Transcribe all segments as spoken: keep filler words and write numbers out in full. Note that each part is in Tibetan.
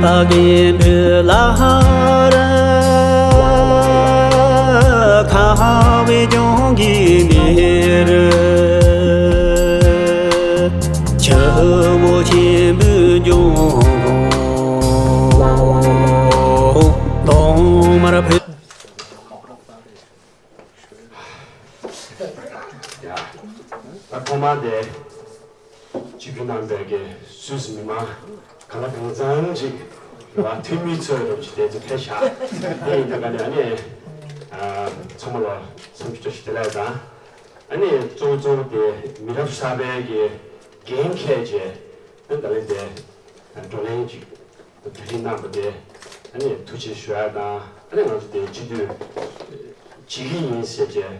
ཨ་གེ་འདི་ལ་ཧ་ར་ཁ་བའི་ལྗོངས་ཀྱི་མི་རུ་ཆུ་བོ་ཆེན་པོའི་ལྗོངས་གོང་གདོང་དམར་བོད། ཡ། ད་ཐོག་མར་དེ། སྤྱི་འཐུས་རྣམ་པས་ཀྱི་སུད་སི་མི་མང་གང་ལ་གང་འཚམ་ཅིག་ལ་འཐུས་མི་ཚོས་རོགས་ཅིག་དེ་ཚོ་ཕེབས་ཤག་དེ་ཡིན་དུས་ཀ་ནས་ཨ་ནི། ཚང་མ་ལ་འཚམས་ཞུ་བཀྲ་ཤིས་བདེ་ལེགས་དང་། ཨ་ནི་གཙོ་བོ་གཙོ་བོ་དེ་མི་རབས་གསར་པའི་གི་འགན་འཁྱེར་བྱས་ཨ་ནི་ད་ལན་དེ་བགྲོ་གླེང་ཅིག་གྲ་སྒྲིག་གནང་པ་དེ་ཨ་ནི་ཐུགས་རྗེ་ཆེ་ཞུ་ཡ་དང་། ཨ་ནི་ང་ཚོ་དེ་སྤྱི་འཐུས་བྱེད་ཀྱི་ཡིན་ཟེར་བྱས།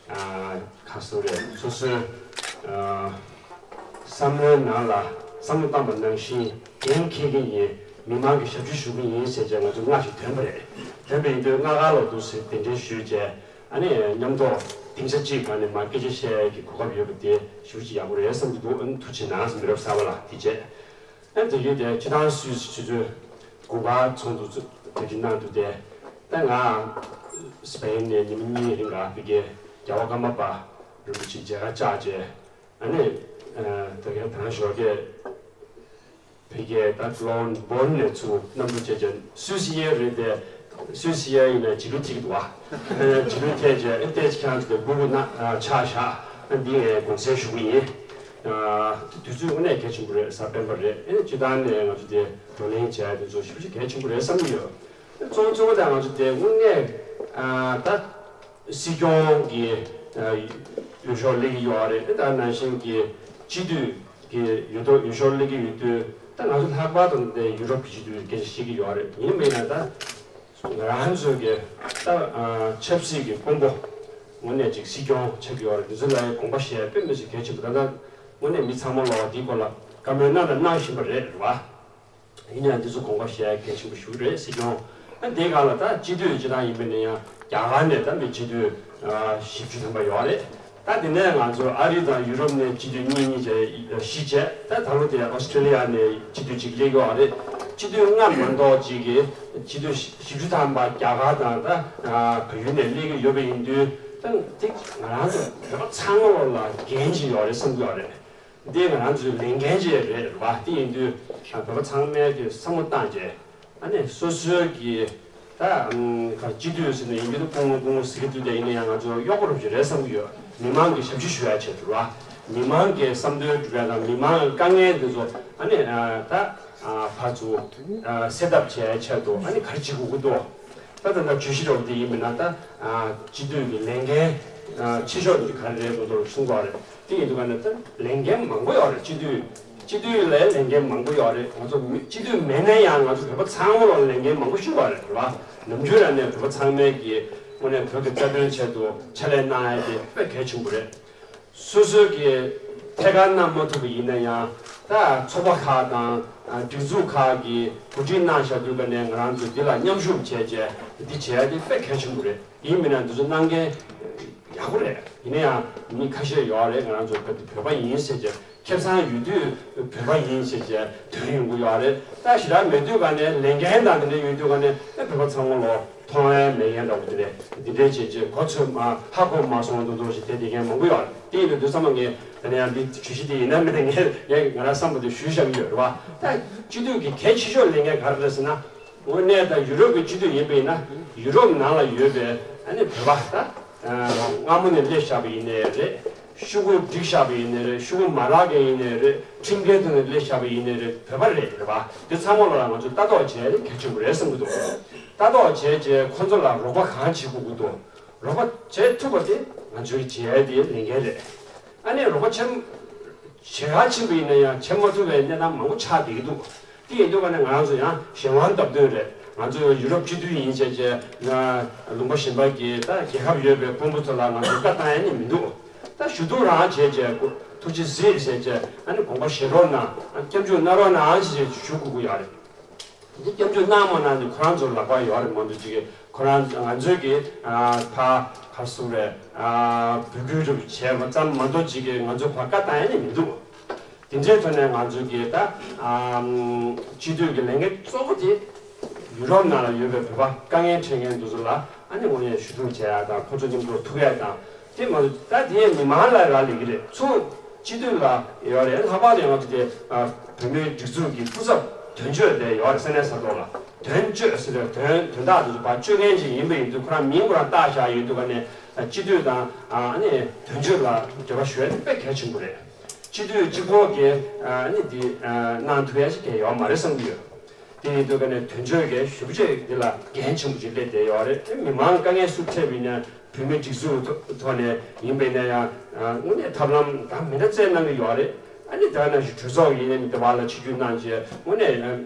ཨ། ཁ་སོ་རེད། སོ་སོའི་ཨ། བསམ་བློའི་ནང་ལ་བསམ་བློ་བཏང་པ་ནང་བཞིན་འགན་འཁྱེར་གྱི་ཡིན། མི་མང་གི་ཞབས་ཕྱི་ཞུ་གི་ཡིན་ཟེར་བྱས་ང་ཚོ་སྔ་ཞིག་ཐོན་པ་རེད། ཐོན་པ་ཡིན་དུས་ལྔ་ག་ལོ་འདུག་ཟེར་གདན་འདྲེན་ཞུས་བྱས། ཨ་ནི་མཉམ་དུ་སྡིངས་ཆ་གཅིག་སྒང་ནས་མར་སྐད་ཆ་བཤད་ཡས་ཀྱི་གོ་སྐབས་ཡོད་པ་དེ་ཞེ་པོ་ཅིག་ཡག་པོ་རེད་བསམ་གྱི་འདུག་ཨ་ནི་ཐུགས་རྗེ་གནང་། མི་རབས་གསར་པ་ལ་དེ་བྱས། ཨ་ནི་དེ་རྗེས་དེ་སྤྱི་བཏང་སུད་སི་ཆུ་ཚོད་དགུ་པ་ཚོགས་འདུ་གྲ་སྒྲིག་གནང་འདུག་སྟེ། ད་ང་སི་པེན་ནས་ཉི་མ་གཉིས་རིང་ལ་ཕ་གིའི་རྒྱལ་བ་ཀརྨ་པ་རིན་པོ་ཆེ་མཇལ་ཁ་བཅར་བྱས། ཨ་ནི་ད་གིན་ད་ལྟ་ཞོགས་ཀས་ཕ་གིའི་ད་ལོན་སྦུག་ནས་ཚུར་གནམ་གྲུ་བྱས་བྱས། སུད་སི་ཡའི་རེད་དེ། སུད་སི་ཡའི་ཡིན་ན་བྱིས་རུ་ཐིག་འདུག་བ། བྱིས་རུ་ཐེག་བྱས། ཨ་ནི་ཏེ་ཁྱང་ཚོ་དེ་སྦུག་ན་ཆགས་བཞག་ཨ་འདི་ངས་དགོངས་སེལ་ཞུ་གི་ཡིན། དུས་ཚོད་དངོས་གནས་གལ་ཆེན་པོ་རེད། གཟའ་སྤེན་པ་རེད། ཨ་ནི་སྤྱི་བཏང་ནས་ང་ཚོ་དེ་བགྲོ་གླེང་བྱས་དེ་ཚོ་ཞེ་པོ་ཅིག་གལ་ཆེན་པོ་རེད་བསམ་གྱི་ཡོད། གཙོ་བོ་གཙོ་བོ་དང་ང་ཚོ་དེ་དངོས་གནས་ཨ་ད་སྲིད་སྐྱོང་གི་ཨ་འོས་ཤོག་སླེབས་ཀྱི་ཡོད་རེད། ད་ནང་བཞིན་གྱི་སྤྱི་འཐུས་ཀྱི་འོས་ཐོག་འོས་ཤོག་སླེབས་ཀྱི་ཡོད་དུས། ད་ང་ཚོ་ལྷག་པར་དུ་དེ་ཡུ་རོབ་ཀྱི་སྤྱི་འཐུས་སྐད་ཆ་བཤད་ཀྱི་ཡོད་རེད། ཡིན་ནའི་མིན་ན་ད་ང་རང་ཚོའི་གི་ད་ཨ་ཆབ་སྲིད་ཀྱི་དཔོན་པོ་དངོས་གནས་ཅིག་སྲིད་སྐྱོང་ཆགས་ཀྱི་ཡོད་རེད། འདི་ཚོ་ལ་དགོངས་པ་བཞེས་དཔེ་མི་སྲིད་གལ་ཆེན་པོ། ད་ལྟ་དངོས་གནས་མི་ཚང་མ་ལོག་འདིའི་སྐོར་ལ་བཀའ་མོལ་གནང་དང་གནང་བཞིན་པ་རེད། རེད་བ། ཡིན་ཡང་འདི་ཚོ་དགོངས་པ་བཞེས་གལ་ཆེན་པོ་ཞིག་རེད། སྲིད་སྐྱོང་ཨ་འདི་སྒང་ལ་ད་སྤྱི་འཐུས་སྤྱི་བཏང་ཡིན་པ་ན་ཡང་རྒྱ་གར་ནས་ད་མི་སྤྱི་འཐུས་ཨ་བཞི་བཅུ་ཐམ་པ་ཡོད་རེད། ད་དེ་ནས་ང་ཚོ་ཨ་རི་དང་ཡུ་རོབ་ནས་སྤྱི་འཐུས་གཉིས་གཉིས་བྱས་བཞི་བྱས། ད་ད་ལོ་དེ་ཨོ་སི་ཀྲི་ལི་ཡ་ནས་སྤྱི་འཐུས་གཅིག་སླེབས་ཡོད་རེད། སྤྱི་འཐུས་ལྔ་མ་གཏོགས་གཅིག་གིས་སྤྱི་འཐུས་བཞི་བཅུ་ཐམ་པ་རྒྱ་གར་དང་ད་བལ་ཡུལ་ནས་སླེབས་ཀྱི་ཡོད་པ་ཡིན་དུས། ད་དེ་ང་རང་ཚོ་བོད་པ་ཚང་མ་ལ་འགན་ཅིག་ཡོད་རེད་བསམ་གྱི་ཡོད་རེད། འདི་ང་རང་ཚོའི་ལས་འགན་ཅིག་རེད་བ། དེ་ཡིན་དུས་བོད་པ་ཚང་མས་ཀྱི་བསམ་བློ་བཏང་བྱས། ཨ་ནི་སོ་སོའི་གི་ད་ཨམ་ག་སྤྱི་འཐུས་ཟེར་ནས་ཡིན་རྒྱུ་ད་སྐུ་ངོ་སྐུ་ངོ་ཟེར་གྱི་འདུག་དེ་ཡིན་ན་ཡང་ང་ཚོ་གཡོག་པོ་རུ་ཅིག་རེད་བསམ་གྱི་ཡོད། མི་མང་གི་ཞབས་ཕྱི་ཞུ་ཡ་ཆེད་དུ་རེད་བ། མི་མང་གི་བསམ་དོན་སྒྲུབ་ཡ་དང་མི་མང་གི་དཀའ་ངལ་འདི་ཚོ་ཨ་ནི་ཨ་ད་ཨ་ཕར་ཚུར་ཨ་སེལ་ཐབས་བྱེད་ཡ་ཆེད་དུ་ཨ་ནི་ག་རེ་བྱེད་དགོས་ཀྱི་འདུག་ད་ད་ལྟ་བརྗོད་གཞི་རོགས་འདི་ཡིན་མིན་ན་ད་ཨ་སྤྱི་འཐུས་ཀྱི་ལས་འགན་ཨ་ཆེ་ཤོས་འདི་ག་རེ་རེད་མདོར་མདོར་གསུང་དགོས་རེད། དེ་ཡིན་དུས་ཀ་ནས་ད་ལས་འགན་མང་པོ་ཡོད་རེད། སྤྱི་འཐུས་སྤྱི་འཐུས་ལ་ལས་འགན་མང་པོ་ཡོད་རེད། ང་ཚོ་མི་སྤྱི་འཐུས་མེད་ན་ཡང་ང་ཚོ་བོད་པ་ཚང་མ་ལ་ལས་འགན་མང་པོ་ཞིག་ཡོད་རེད། རེད་བ། ནམ་རྒྱུན་རང་ནས་བོད་པ་ཚང་མས་ཀྱི་དངོས་གནས་བོད་ཀྱི་རྩ་དོན་ཆེད་དུ་ཕྱག་ལས་གནང་ཡ་དེ་དཔེ་གལ་ཆེན་པོ་རེད། སོ་སོའི་གི་ཐད་ཀར་གནང་མ་ཐུབ་པ་ཡིན་ན་ཡང་ད་ཚོགས་པ་ཁག་དང་ཨ་སྒྲིག་འཛུགས་ཁག་གིས་གོ་སྒྲིག་གནང་བཞག་དུས་ཀ་ནས་ང་རང་ཚོ་འདི་ལ་མཉམ་ཞུགས་བྱས་རྗེས་འདི་བྱས་ཏེ་དཔེ་གལ་ཆེན་པོ་རེད། ཡིན་མིན་ན་འདི་ཚོ་གནང་མཁན་ཡག་པོ་རེད། ཡིན་ན་ཡང་མི་ཁ་ཤས་ཡོད་རེད། ང་རང་ཚོ་བོད་བོད་པ་ཡིན་ཟེར་རྗེས་ཁེ་བཟང་ཡོད་དུས་བོད་པ་ཡིན་ཟེར་རྗེས་དོན་ཡོང་གི་ཡོད་རེད། ད་ཞེ་དྲག་མེད་དུས་ཀ་ནས་ལས་འགན་དང་དེ་འདྲ་ཡོད་དུས་ཀ་ནས་ཨེ་བོད་པ་ཚང་མ་ལོ། མཐོང་ཡ་མེད་མཁན་འདྲ་བོ་དེ་རེད། འདི་འདྲའི་བྱས་རྗེས་གོ་ཚོད་མ་ཧ་གོ་མ་སོང་དུ་དུ་ཞིག་དེ་དེ་མཁན་མང་པོ་ཡོད་རེད། དེ་ཡིན་དུས་དུས་ཚང་མ་ངས་ད་ནས་ཡང་འདི་བརྗོད་གཞི་དེ་ཡིན་ན་མིན་ན་ངས་ངས་ང་རང་བསམ་པ་དེ་ཞུས་བཞག་གི་ཡོད་རེད་བ། ད་སྤྱི་འཐུས་ཀྱི་གལ་ཆེ་ཤོས་ལས་འགན་ག་རེ་རེད་ཟེར་ན། དངོས་གནས་ད་ཡུ་རོབ་ཀྱི་སྤྱི་འཐུས་ཡིན་པ་ཡིན་ན་ཡུ་རོབ་ནང་ལ་ཡོད་པའི་ཨ་ནི་བོད་པ་ད་སྔ་མོ་ནས་སླེབས་བཞག་པ་ཡིན་ནའི་རེད། ཤོག་གུ་བསྒྲིགས་བཞག་པ་ཡིན་ནའི་རེད། ཤོག་གུ་མ་རག་མཁན་ཡིན་ནའི་རེད། ཁྲིམས་འགལ་ཐོག་ནས་སླེབས་བཞག་པ་ཡིན་ནའི་རེད། བོད་པ་རེད། རེད་བ། དེ་ཚང་མ་ལ་ང་ཚོས་ལྟ་རྟོག་བྱས་ཏེ་གལ་ཆེན་པོ་རེད་བསམ་གྱི་འདུག་ལྟ་རྟོག་བྱས་རྗེས་ཁོ་ཚོ་ལ་རོགས་པ་གང་བྱེད་དགོས་ཀྱི་འདུག་རོགས་པ་བྱེད་ཐུབ་པ་དེ་ང་ཚོའི་བྱེད་ཡ་དེ་ལས་འགན་རེད། ཨ་ནི་རོགས་པ་བྱེད་བྱེད་ག་ཕྱིན་པ་ཡིན་ན་ཡང་བྱེད་མ་ཐུབ་པའི་གནས་སྟངས་མང་པོ་ཆགས་བསྡད་ཀྱི་འདུག་དེ་ཡིན་དུས་ཀ་ནས་ང་རང་ཚོ་ཡང་གཞན་དབང་སྟབས་བསྟུན་རེད། ང་ཚོ་ཡུ་རོབ་སྤྱི་འཐུས་ཡིན་བྱས་བྱས་ལུང་པ་གཞན་པ་གི་ད་རྒྱལ་ཁབ་ཡོད་པའི་དཔོན་པོ་ཚོ་ལ་ང་ཚོ་བཀའ་བཏང་ཡ་ནི་མི་འདུག་ད་ཞུ་གཏུག་རང་བྱས་བྱས་ཐུགས་རྗེ་གཟིགས་ཟེར་བྱས་ཨ་ནི་དགོངས་པ་བཞེས་རོགས་གནང་། ཨ་སྐྱབས་འཇུག་གནང་རོགས་གནང་ཞེས་ཞུ་དགོས་ཀྱི་ཡོད་རེད། འདི་སྐྱབས་འཇུག་གནང་མ་གནང་འདི་ཁོ་རང་ཚོའི་ལག་པར་ཡོད་རེད་མ་གཏོགས་ཅིག་གིས་ཁོ་རང་ང་ཚོའི་གི་ཕ་ག་སུ་རེད། འབོད་སྐུལ་རུ་བྱས་པ་ཙམ་མ་གཏོགས་ཅིག་གིས་ང་ཚོ་ཕར་བཀའ་བཏང་ཡ་ནི་མི་འདུག་དེ་འདྲའི་ཐོག་ནས་ང་ཚོ་གི་ད་ཨམ་སྤྱི་འཐུས་ཀྱི་ལས་འགན་གཙོ་བོ་དེ་ཡུ་རོབ་ནང་ལ་ཡོད་པའི་བོད་པ་དཀའ་ངལ་འཕྲད་མཁན་དེ་ཚོ་ལ་ཨ་ནི་དངོས་གནས་ཞུ་གཏུག་བྱེད་ཡ་དང་ཁོ་ཚོ་མཉམ་དུ་ཐུག་ཡ་དང་དེ་མ་ཟད་ད་དེ་མི་མང་ལ་རག་ལས་ཀྱི་རེད། ཚུར་སྤྱི་འཐུས་ལ་ཡོད་རེད། ལྷག་པར་དུ་ཡང་ང་ཚོ་དེ་ཨ་བོད་མིའི་སྒྲིག་འཛུགས་ཀྱི་སྐུ་ཚབ་དོན་གཅོད་དེ་ཡོད་རེད། ས་གནས་ས་ཐོག་ལ་དོན་གཅོད་ཟེར་བའི་དོན་དོན་དག་དེ་ཚོ་ཕར་གཅོད་མཁན་ཅིག་ཡིན་པ་ཡིན་དུས་ཁོ་རང་མིང་ཁོ་རང་བཏགས་བཞག་ཡོད་དུས་ཀ་ནས་སྤྱི་འཐུས་དང་ཨ་ནི་དོན་གཅོད་ལ་འབྲེལ་བ་ཞུ་ཡ་དེ་དཔེ་གལ་ཆེན་པོ་རེད། སྤྱི་འཐུས་གཅིག་པོ་གིས་ཨ་ནི་འདི་གནང་ཐུབ་ཡ་ཞིག་གང་ཡོད་མ་རེད་བསམ་གྱི་ཡོད། དེ་ཡིན་དུས་ཀ་ནས་དོན་གཅོད་ཀྱིས་ཞེ་པོ་ཅིག་འདི་ལ་འགན་ཆེན་པོ་ཅིག་སླེབས་བསྡད་ཡོད་རེད། མི་མང་དཀའ་ངལ་སུ་འཕྲད་པ་ཡིན་ན་བོད་མི་སྒྲིག་འཛུགས་ཐོག་ནས་ཡིན་པ་ཡིན་ན་ཡང་དངོས་གནས་ཐབས་ལམ་ད་མི་འདྲ་བཙལ་གནང་གི་ཡོད་རེད། ཨ་ནི་ད་ནང་བཞིན་གྲོས་ཚོགས་ཡིན་ན་མི་འདི་བར་ལ་ཆིབས་བསྒྱུར་གནང་བྱས་དངོས་གནས་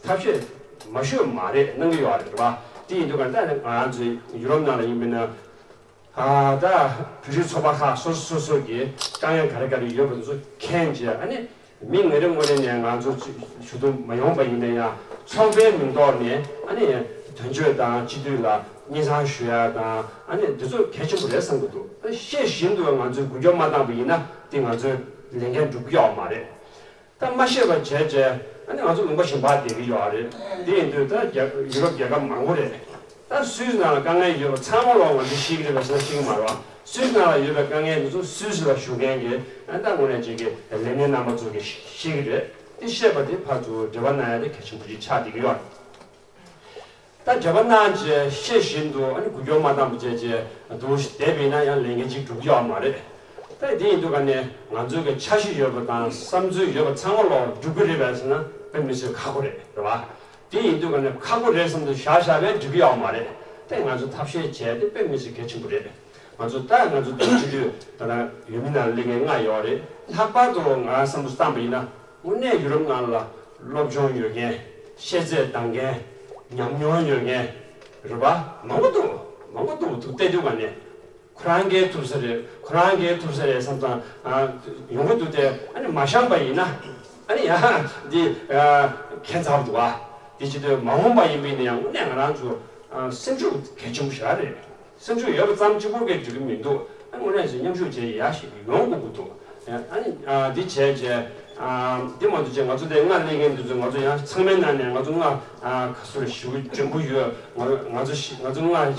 ཐབས་ཤེས་མ་ཤོད་མ་རེད་གནང་གི་ཡོད་རེད་བ། དེ་ཡིན་དུས་ཀ་ནས་ད་ང་རང་ཚོ་ཡུ་རོབ་ནང་ལ་ཡིན་པ་ཡིན་ན། ཨ་ད་བོད་རིགས་ཚོགས་པ་ཁག་སོ་སོ་སོ་སོ་གི་དཀའ་ངལ་ག་རེ་ག་རེ་ཡོད་པ་དེ་ཚོ་མཁྱེན་བྱས་ཨ་ནི་མི་ངོ་རེ་ངོ་རེ་ནས་ང་ཚོ་ཞུ་གཏུག་མ་ཡོང་པ་ཡིན་ན་ཡང་ཚོགས་པའི་མིང་ཐོག་ནས་ཨ་ནི་དོན་གཅོད་དང་སྤྱི་འཐུས་ལ་སྙན་སེང་ཞུ་ཡ་དང་ཨ་ནི་འདི་ཚོ་གལ་ཆེན་པོ་རེད་བསམ་གྱི་འདུག་ཨ་ཤེས་བཞིན་དུ་ང་ཚོས་འགུལ་སྐྱོད་མ་བཏང་པ་ཡིན་ན་དེ་ང་ཚོའི་ལས་འགན་འགྲུབ་ཀྱི་ཡོད་མ་རེད། ད་མ་ཤེས་པ་བྱས་བྱས་ཨ་ནི་ང་ཚོ་ལུང་པ་གཞན་པར་བསྡད་ཀྱི་ཡོད་རེད། དེ་ཡིན་དུས་ད་རྒྱ་ཡུ་རོབ་རྒྱལ་ཁབ་མང་པོ་རེད། ད་སུད་སི་ནང་ལ་དཀའ་ངལ་ཡོད་པ་ཚང་མ་ལོག་ང་ཚོས་ཤེས་ཀྱི་རེད་པས་ཟེར་ན་ཤེས་ཀྱི་མ་རེད་བ། སུད་སི་ནང་ལ་ཡོད་པའི་དཀའ་ངལ་འདི་ཚོ་སུད་སི་ལ་བཞུགས་མཁན་གྱི་ཨ་ད་དངོས་གནས་ཅིག་གི་ལས་སྣེ་རྣམ་པ་ཚོ་གིས་ཤེས་ཀྱི་རེད། དེ་ཤེས་པ་དེ་ཕར་ཚུར་འབྲེལ་བ་གནང་ཡ་དེ་གལ་ཆེན་པོ་ཅིག་ཆགས་བསྡད་ཀྱི་ཡོད་རེད། ད་འབྲེལ་བ་གནང་བྱས་ཤེས་བཞིན་དུ་ཨ་ནི་འགུལ་སྐྱོད་མ་བཏང་བ་བྱས་བྱས་འདུག་བསྡད་པ་ཡིན་ན་ཡང་ལས་འགན་ཅིག་འགྲུབ་ཀྱི་ཡོད་མ་རེད། ད་དེ་ཡིན་དུས་ཀ་ནས་ང་ཚོའི་གི་འཆར་གཞི་ཡོད་པ་དང་བསམ་ཚུལ་ཡོད་པ་ཚང་མ་ལོག་འགྲུབ་ཀྱི་རེད་པས་ཟེར་ན་དཔེ་མི་སྲིད་ཁག་པོ་རེད། རེད་བ། དེ་ཡིན་དུས་ཀ་ནས་ཁག་པོ་རེད་བསམ་དུ་བཞག་བཞག་པས་འགྲིག་གི་ཡོད་མ་རེད། དེ་ང་ཚོ་ཐབས་ཤེས་བྱས་ཏེ་དཔེ་མི་སྲིད་གལ་ཆེན་པོ་རེད། ང་ཚོ་ད་ང་ཚོ་དེ་སྤྱི་འཐུས་ད་ལྟ་འོས་མི་ནང་སླེབས་མཁན་ལྔ་ཡོད་རེད། ལྷག་པར་དུ་ང་བསམ་དུ་བཏང་པ་ཡིན་ན་དངོས་གནས་ཡུ་རོབ་ནང་ལ་སློབ་སྦྱོང་ཡོད་མཁན། ཤེས་ཚད་འདང་མཁན། ཉམས་མྱོང་ཡོད་མཁན། རེད་པ། མང་པོ་འདུག་མང་པོ་འདུག་འདུག་བལྟས་དུས་ཀ་ནས། ཁོ་རང་གིས་ཐུབ་ས་རེད། ཁོ་རང་གིས་ཐུབ་ས་རེད་བསམ་ཙང་ཡོང་གི་འདུག་སྟེ་ཨ་ནི་མ་བཤངས་པ་ཡིན་ན་ཨ་ནི་ཡང་འདི་ཁྱད་མཚར་འདུག་ཨ། འདི་བྱེད་དུས་མ་འོངས་པ་ཡིན་པས་ན་ཡང་དངོས་གནས་ང་རང་ཚོ་སེམས་ཤུགས་གལ་ཆེན་པོ་ཞེ་དྲག་རེད། སེམས་ཤུགས་ཡོད་པ་ཙམ་གཅིག་པོ་གིས་འགྲིག་གི་མི་འདུག་ཨ་དངོས་གནས་ཀྱི་མཉམ་ཞུགས་བྱས་ཡག་ཞིག་ཡོང་དགོས་ཀྱི་འདུག་ཨ་ནི་འདི་བྱས་བྱས་འདི་མ་གཏོགས་བྱས་ང་ཚོ་དེ་ལྔ་སླེབས་མཁན་འདི་ཚོ་ང་ཚོ་ཡང་ཚང་མའི་ནང་ནས་ང་ཚོ་ལྔ་ག་ཚོད་ཞེ་པོ་འཇོན་པོ་ཡོད། ང་ང་ཚོ་ང་ཚོ་ལྔ་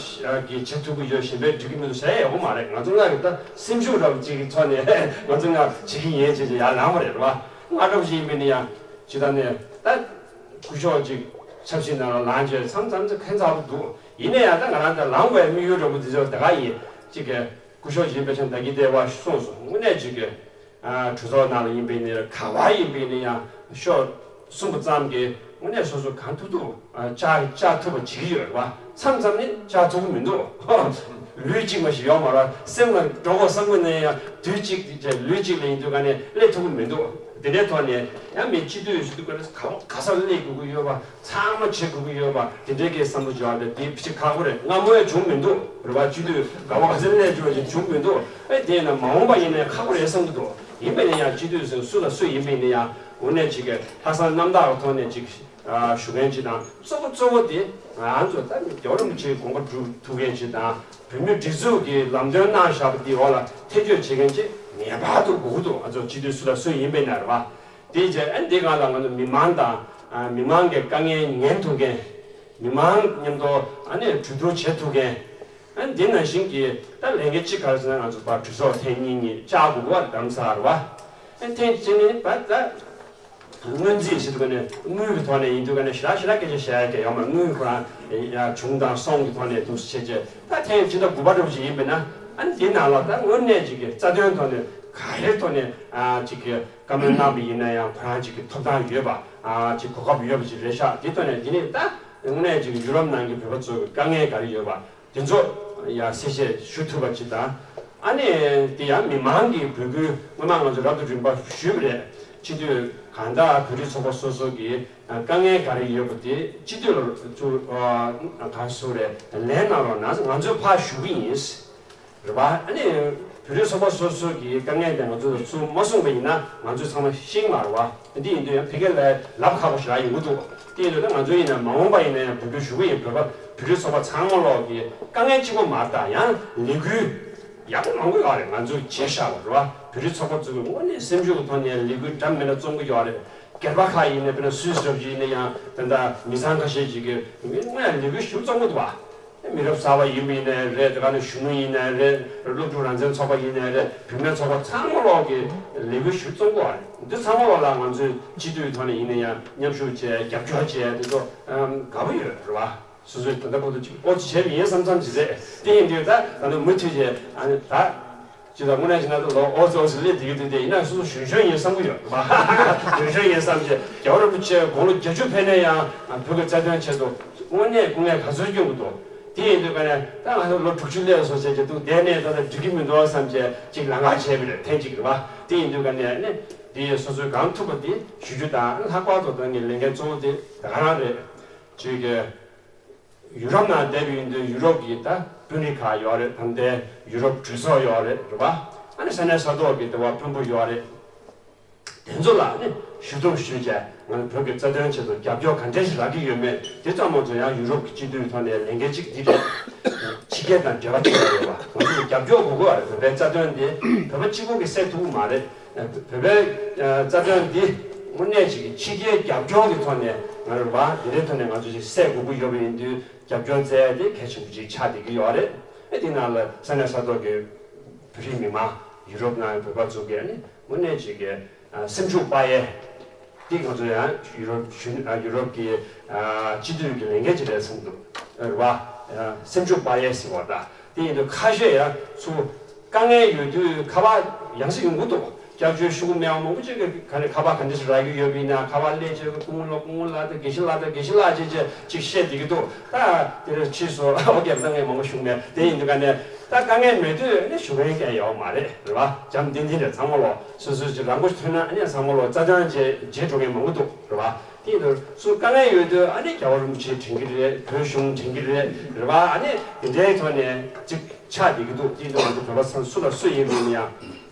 གིས་བྱེད་ཐུབ་ཀྱི་ཡོད། གཞན་པས་འགྲིག་གི་མི་འདུག་ཟེར་ཡག་ཡོད་མ་རེད། ང་ཚོ་ལྔ་གིས་ད་སེམས་ཤུགས་འདྲ་པོ་གཅིག་གི་ཐོག་ནས་ང་ཚོ་ལྔ་བྱེད་ཀྱི་ཡིན་ཅེས་ཅེས་ཡར་ལངས་པ་རེད། རེད་བ། ང་འདྲ་པོ་ཞིག་ཡིན་པས་ན་ཡང་ཇི་ལྟར་ནས་ད་སྐུ་ཞབས་ཅིག་ཆབ་སྲིད་ནང་ལ་ལངས་བྱས་མཚམས་མཚམས་ཚེ་ཁན་ཚ་པོ་འདུག་ཡིན་ན་ཡང་ད་ང་རང་ད་ལངས་པའི་དམིགས་ཡུལ་འདྲ་པོ་འདི་ཚོ་ད་ག་ཡིན་གཅིག་གི་སྐུ་ཞབས་ཡིན་པའི་ཆ་ད་གི་བདེ་བ་གསུངས་སོང་། དངོས་གནས་གཅིག་གི་གྲོས་ཚོགས་ནང་ལ་ཡིན་པའི་ནི་ག་བ་ཡིན་པའི་ནི་ཡང་ཤོག་གསུངས་པ་ཙམ་གྱིས་དངོས་གནས་སོ་སོ་གང་ཐུབ་ཐུབ་བཅར་བཅར་ཐུབ་པ་བྱེད་ཀྱི་ཡོད་རེད་བ། མཚམས་མཚམས་ནི་བཅར་ཐུབ་ཀྱི་མི་འདུག་ལུས་གཅིག་མ་ཞིག་ཡོད་མ་རེད། སེམས་ལ་འགྲོ་དགོས་བསམ་གྱི་ནི་ཡང་དུས་གཅིག་ལུས་གཅིག་ལ་ཡིན་དུས་ག་ནས་སླེབས་ཐུབ་ཀྱི་མི་འདུག་དེ་འདྲའི་ཐོག་ནས་ཡང་མི་སྤྱི་འཐུས་ཟེར་དུས་ག་ནས་ག་བ་ག་སར་སླེབས་དགོས་ཀྱི་ཡོད་པ། ཚང་མ་བྱེད་དགོས་ཀྱི་ཡོད་པ་དེ་འདྲའི་གི་བསམ་བློ་བྱེད་པ་དེ་དེ་ཕྱི་ཁག་པོ་རེད། སྔ་མོ་ཡང་བྱུང་མི་འདུག་རེད་བ། སྤྱི་འཐུས་ག་བ་ག་ཚོད་སླེབས་བྱུང་བ་ཞིག་བྱུང་མི་འདུག་ཨེ་དེ་ཡིན་ན་མ་འོངས་པ་ཡིན་ན་ཡང་ཁག་པོ་རེད་བསམ་གྱི་འདུག་ཡིན་པས་ན་ཡང་སྤྱི་འཐུས་ཟེར་སུ་ལ་སུ་ཡིན་པས་ན་ཡང་དངོས་གནས་ཅིག་གི་ལྷག་བསམ་རྣམ་དག་གི་ཐོག་ནས་ཅིག་ཞུ་མཁན་ཅིག་དང་གཙོ་བོ་གཙོ་བོ་དེ་ང་ཚོ་ད་རྒྱལ་བ་རིན་པོ་ཆེའི་དགོངས་པ་སྒྲུབ་ཐུབ་མཁན་ཅིག་དང་བོད་མིའི་སྒྲིག་འཛུགས་ཀྱི་ལམ་སྟོན་གནང་བཞག་པ་དེའི་འོག་ལ་ཐེ་བྱུས་བྱེད་མཁན་ཅིག་ངེས་པར་དུ་དགོས་ཀྱི་འདུག་ང་ཚོ་སྤྱི་འཐུས་སུ་ལ་སུ་ཡིན་པས་ན་རེད་བ། དེའི་རྗེས་ཨ་འདི་སྒང་ལ་ང་ཚོ་མི་མང་དང་ཨ་མི་མང་གི་དཀའ་ངལ་ཉན་ཐུབ་མཁན། མི་མང་མཉམ་དུ་ཨ་ནི་གྲོས་བསྡུར་བྱེད་ཐུབ་མཁན། ཨ་འདི་ནང་བཞིན་གྱི་ད་ལས་འགན་གཅིག་ག་རེ་ཟེར་ན་ང་ཚོ་ཕར་གྲོས་ཚོགས་ཐེངས་གཉིས་གཉིས་བཅར་དགོས་པ་གདམ་ས་རེད་བ། ཨ་ཐེངས་གཅིག་ནི་ད་ད་སྔོན་རྩིས་ཟེར་དུས་ཀ་ནས་དངུལ་གྱི་ཐོག་ནས་ཡིན་དུས་ཀ་ནས་ཞེ་དྲག་ཞེ་དྲག་སྐད་ཆ་བཤད་ཡ་གི་ཡོད་མ་རེད། དངུལ་ཁོ་རང་ཡ་བྱུང་དང་སོང་གི་ཐོག་ནས་འདུག་སེ་བྱས་རྗེས་ད་ཐེངས་ཕྱི་ཟླ་དགུ་པ་འདྲ་པོ་ཞིག་ཡིན་པས་ན་ཨ་ནི་འདི་ནང་ལ་ད་དངོས་གནས་ཅིག་གི་རྩ་དོན་ཐོག་ནས་ག་རེའི་ཐོག་ནས་ཨ་ཅིག་གི་བཀའ་མོལ་གནང་བ་ཡིན་ན་ཡང་ཁོ་རང་ཅིག་གི་ཐོབ་ཐང་ཡོད་པ་ཨ་ཅིག་གོ་སྐབས་ཡོད་པ་ཅིག་རེད་ཤག་དེ་ཐོག་ནས་འདི་ནས་ད་དངོས་གནས་ཅིག་གི་ཡུ་རོབ་ནང་གི་བོད་པ་ཚོ་གི་དཀའ་ངལ་ག་རེ་ཡོད་པ་དེ་ཚོ་ཡང་གསལ་བཤད་ཞུ་ཐུབ་པ་ཅིག་དང་། ཨ་ནི་དེ་ཡང་མི་མང་གི་འབོད་སྐུལ་སྔོན་མ་ང་ཚོ་རབ་ཏུ་རིམ་པ་ཞུས་པ་རེད། སྤྱི་འཐུས་གང་ལྟར་བོད་རིགས་ཚོགས་པ་སོ་སོ་གི་དཀའ་ངལ་ག་རེ་ཡོད་པ་དེ་སྤྱི་འཐུས་ལ་ཚུར་ག་རེ་ཟེར་རེད་ལན་གནང་རོགས་གནང་། ང་ཚོས་ཕར་ཞུ་གི་ཡིན། རེད་པ། ཨ་ནི་བོད་རིགས་ཚོགས་པ་སོ་སོ་གི་དཀའ་ངལ་དེ་ང་ཚོ་ལ་ཚུར་མ་གསུངས་པ་ཡིན་ན་ང་ཚོས་ཚང་མ་ཤེས་ཀྱི་མ་རེད་བ། འདི་ཡིན་དུས་ཡང་ཕ་གི་ལ་ལབ་ཁག་པོ་ཞེ་དྲག་ཡོང་གི་འདུག་དེ་ཡིན་དུས་ད་ང་ཚོ་ཡིན་ན་མ་འོངས་པ་ཡིན་ན་ཡང་འབོད་སྐུལ་ཞུ་གི་ཡིན། བོད་པ་བོད་རིགས་ཚོགས་པ་ཚང་མ་ལོག་གི་དཀའ་ངལ་གཅིག་པོ་མ་རེད། ད་ཡང་ལས་འགུལ་ ཡག་པོ་མང་པོ་ཡོད་རེད། ང་ཚོས་བྱས་བཞག་པ་རེད་བ། བོད་རིགས་ཚོགས་པ་ཚོ་གི་དངོས་གནས་སེམས་ཤུགས་ཐོག་ནས་ལས་འགུལ་འདྲ་མི་འདྲ་རྩོམ་གི་ཡོད་རེད། སྒེར་པ་ཁག་ཡིན་ན་དཔེར་ན་སུད་སི་འདྲ་པོ་ཅིག་ཡིན་ན་ཡང་ད་ལྟ་མི་ཚང་ཁ་ཤས་ཅིག་གིས་སྔོན་ལས་འགུལ་ཞེ་པོ་རྩོམ་གི་འདུག་བ། མི་རབས་གསར་པ་ཡིན་པ་ཡིན་ནའི་རེད། དེ་ག་ནས་གཞོན་ནུ་ཡིན་ནའི་རེད། སློབ་ཕྲུག་རང་བཙན་ཚོགས་པ་ཡིན་ནའི་རེད། བུད་མེད་ཚོགས་པ་ཚང་མ་ལོག་གིས་ལས་འགུལ་ཞེ་པོ་རྩོམ་གི་ཡོད་རེད། འདི་ཚང་མ་ལོག་ལ་ང་ཚོས་སྤྱི་འཐུས་ཐོག་ནས་ཡིན་ན་ཡང་མཉམ་ཞུགས་བྱས་རྒྱབ་སྐྱོར་བྱས་དེ་ཚོ་ཨམ་དགའ་པོ་ཡོད་རེད་བ། སོ་སོའི་ད་ལྟ་བར་དུ་ཅིག་ཨོ་ཅི་བྱས་པ་ཡིན་བསམ་བསམ་ཅིག་རེད། དེ་ཡིན་དུས་ད་ད་ལྟ་མུ་མཐུད་བྱས་ཨ་ནི་ད་ཅི་ད་དངོས་གནས་བྱས་ན་ད་ལོ་ཨོ་ཙི་ཨོ་ཙི་སླེབས་བསྡད་ཀྱི་འདུག་དེ་ཡིན་ན་སོ་སོ་གཞོན་གཞོན་ཡིན་བསམ་གྱི་ཡོད་རེད་བ། གཞོན་གཞོན་ཡིན་བསམ་བྱས་རྒྱལ་བ་རིན་པོ་ཆེ་དགུང་ལོ་བརྒྱད་ཅུ་ཕེབས་ནས་ཡང་བོད་ཀྱི་རྩ་དོན་ཆེད་དུ་དངོས་གནས་སྐུ་ངལ་ག་ཚོད་སྐྱོན་གྱི་འདུག་དེ་ཡིན་དུས་ག་ནས་ད་ང་ཚོ་ལོ་དྲུག་ཅུ་སླེབས་སོང་བྱས་ཀྱི་འདུག་དེ་ནས་ད་ད་འགྲིག་གི་མི་འདུག་བསམ་བྱས་ཅིག་ལམ་ཁ་བྱས་པ་རེད། ཐེངས་གཅིག་རེད་བ། དེ་ཡིན་དུས་ག་ནས་ནི་དེ་སོ་སོའི་གང་ཐུབ་པ་དེ་ཞུ་རྒྱུ་དང་། ལྷག་པར་དུ་ད་ངའི་ལས་འགན་གཙོ་བོ་དེ་ད་ག་རང་རེད། ཅིག་གི་ཡུ་རོབ་ནང་བསྡད་པ་ཡིན་དུས་ཡུ་རོབ་ཀྱི་ད་དཔོན་རིགས་ཁག་ཡོད་རེད། ད་ལྟའི་ཡུ་རོབ་གྲོས་ཚོགས་ཡོད་རེད། རེད་བ། ཨ་ནི་ས་གནས་ས་ཐོག་གི་དེ་བ་དཔོན་པོ་ཡོད་རེད། དེ་ཚོ་ལ་ནི་ཞུ་གཏུག་ཞུས་བྱས་ང་ཚོ་བོད་ཀྱི་རྩ་དོན་ཆེད་དུ་རྒྱབ་སྐྱོར་ག་འདྲས་ཞིག་རག་གི་ཡོད་མེད་དེ་ཚང་མ་ཚོ་ཡང་ཡུ་རོབ་ཀྱི་སྤྱི་འཐུས་ཐོག་ནས་ལས་འགན་གཅིག་འདི་རེད། ཕྱི་རྒྱལ་དང་འབྲེལ་བ་ཆེ་བ་ཡོད་པ། ང་ཚོ་རྒྱབ་སྐྱོར་དགོས་ཀྱི་ཡོད་རེད། བོད་པའི་རྩ་དོན་འདི་བོད་པ་གཅིག་པུ་གིས་སེལ་ཐུབ་ཀྱི་མ་རེད། བོད་པའི་རྩ་དོན་འདི་དངོས་གནས་ཅིག་ཕྱི་རྒྱལ་རྒྱབ་སྐྱོར་གྱི་ཐོག་ནས་ང་རང་བ་འདི་འདྲའི་ཐོག་ནས་ང་ཚོ་ཅིག་སེལ་དགོས་ཀྱི་ཡོད་པ་ཡིན་དུས་རྒྱབ་སྐྱོར་བཙལ་ཡ་དེ་གལ་ཆེན་པོ་ཅིག་ཆགས་བསྡད་ཀྱི་ཡོད་རེད། ཨེ་དེ་ནང་ལ་ས་གནས་ས་ཐོག་གི་བོད་རིགས་མི་མང་ཡུ་རོབ་ནང་བོད་པ་ཚོ་གིས་ནི་དངོས་གནས་ཅིག་གི་སེམས་ཤུགས་སྤར་ཡས་དེ་ང་ཚོ་ཡང་ཡུ་རོབ་གཞོན་ཡུ་རོབ་ཀྱི་སྤྱི་འཐུས་ཀྱི་ལས་འགན་ཅིག་རེད་བསམ་འདུག་རེད་བ། སེམས་ཤུགས་སྤར་ཡས་ཟེར་བ་ད། དེ་ཡིན་དུས་ཁ་ཤས་ཡང་ཚུར་དཀའ་ངལ་ཡོད་དུས་ཁ་པར་ཡང་སེ་ཡོང་གི་འདུག་སྐྱབས་བཅོལ་ཞུ་གི་མེད་པ་མང་པོ་ཅིག་གིས་ག་ནས་ཁ་པར་ག་འདྲ་ཞིག་རག་གི་ཡོད་པ་ཡིན་ན་ཁ་པར་སླེབས་བྱས་སྐུ་ངོ་ལགས་སྐུ་ངོ་ལགས་དང་དགེ་བཤེས་ལགས་དང་དགེ་བཤེས་ལགས་བྱས་བྱས་ཅིག་བཤད་བསྡད་ཀྱི་འདུག་ད་དེ་རིང་ཕྱིས་སུ་ཨོ་རྒྱབ་ད་ངས་མང་པོ་ཞུ་གི་མེད། དེ་ཡིན་དུས་ག་ནས་ད་དཀའ་ངལ་མེད་དུས་ནི་ཞུ་མཁན་གང་ཡོད་མ་རེད། རེད་བ། འཇམ་ཏིང་ཏིང་རེད། ཚང་མ་ལོ་སོ་སོའི་ཅིག་རང་མགོ་ཐོན་ན་ཨ་ནི་ཚང་མ་ལོ་རྩ་དོན་བྱེད་བྱེད་འགྲོ་མཁན་མང་པོ་འདུག་རེད་བ། དེ་ཡིན་དུས་སུ་དཀའ་ངལ་ཡོད་དུས་ཨ་ནི་རྒྱལ་བ་རིན་པོ་ཆེ་དྲན་གྱི་རེད། བོད་གཞུང་དྲན་གྱི་རེད། རེད་བ། ཨ་ནི་དེ་འདྲའི་ཐོག་ནས་ཅིག་ཆགས་བསྡད་ཀྱི་འདུག་དེ་ཡིན་དུས་ང་ཚོ་བོད་པ་ཚང་སུ་ལ་སུ་ཡིན་རུང་ཡང་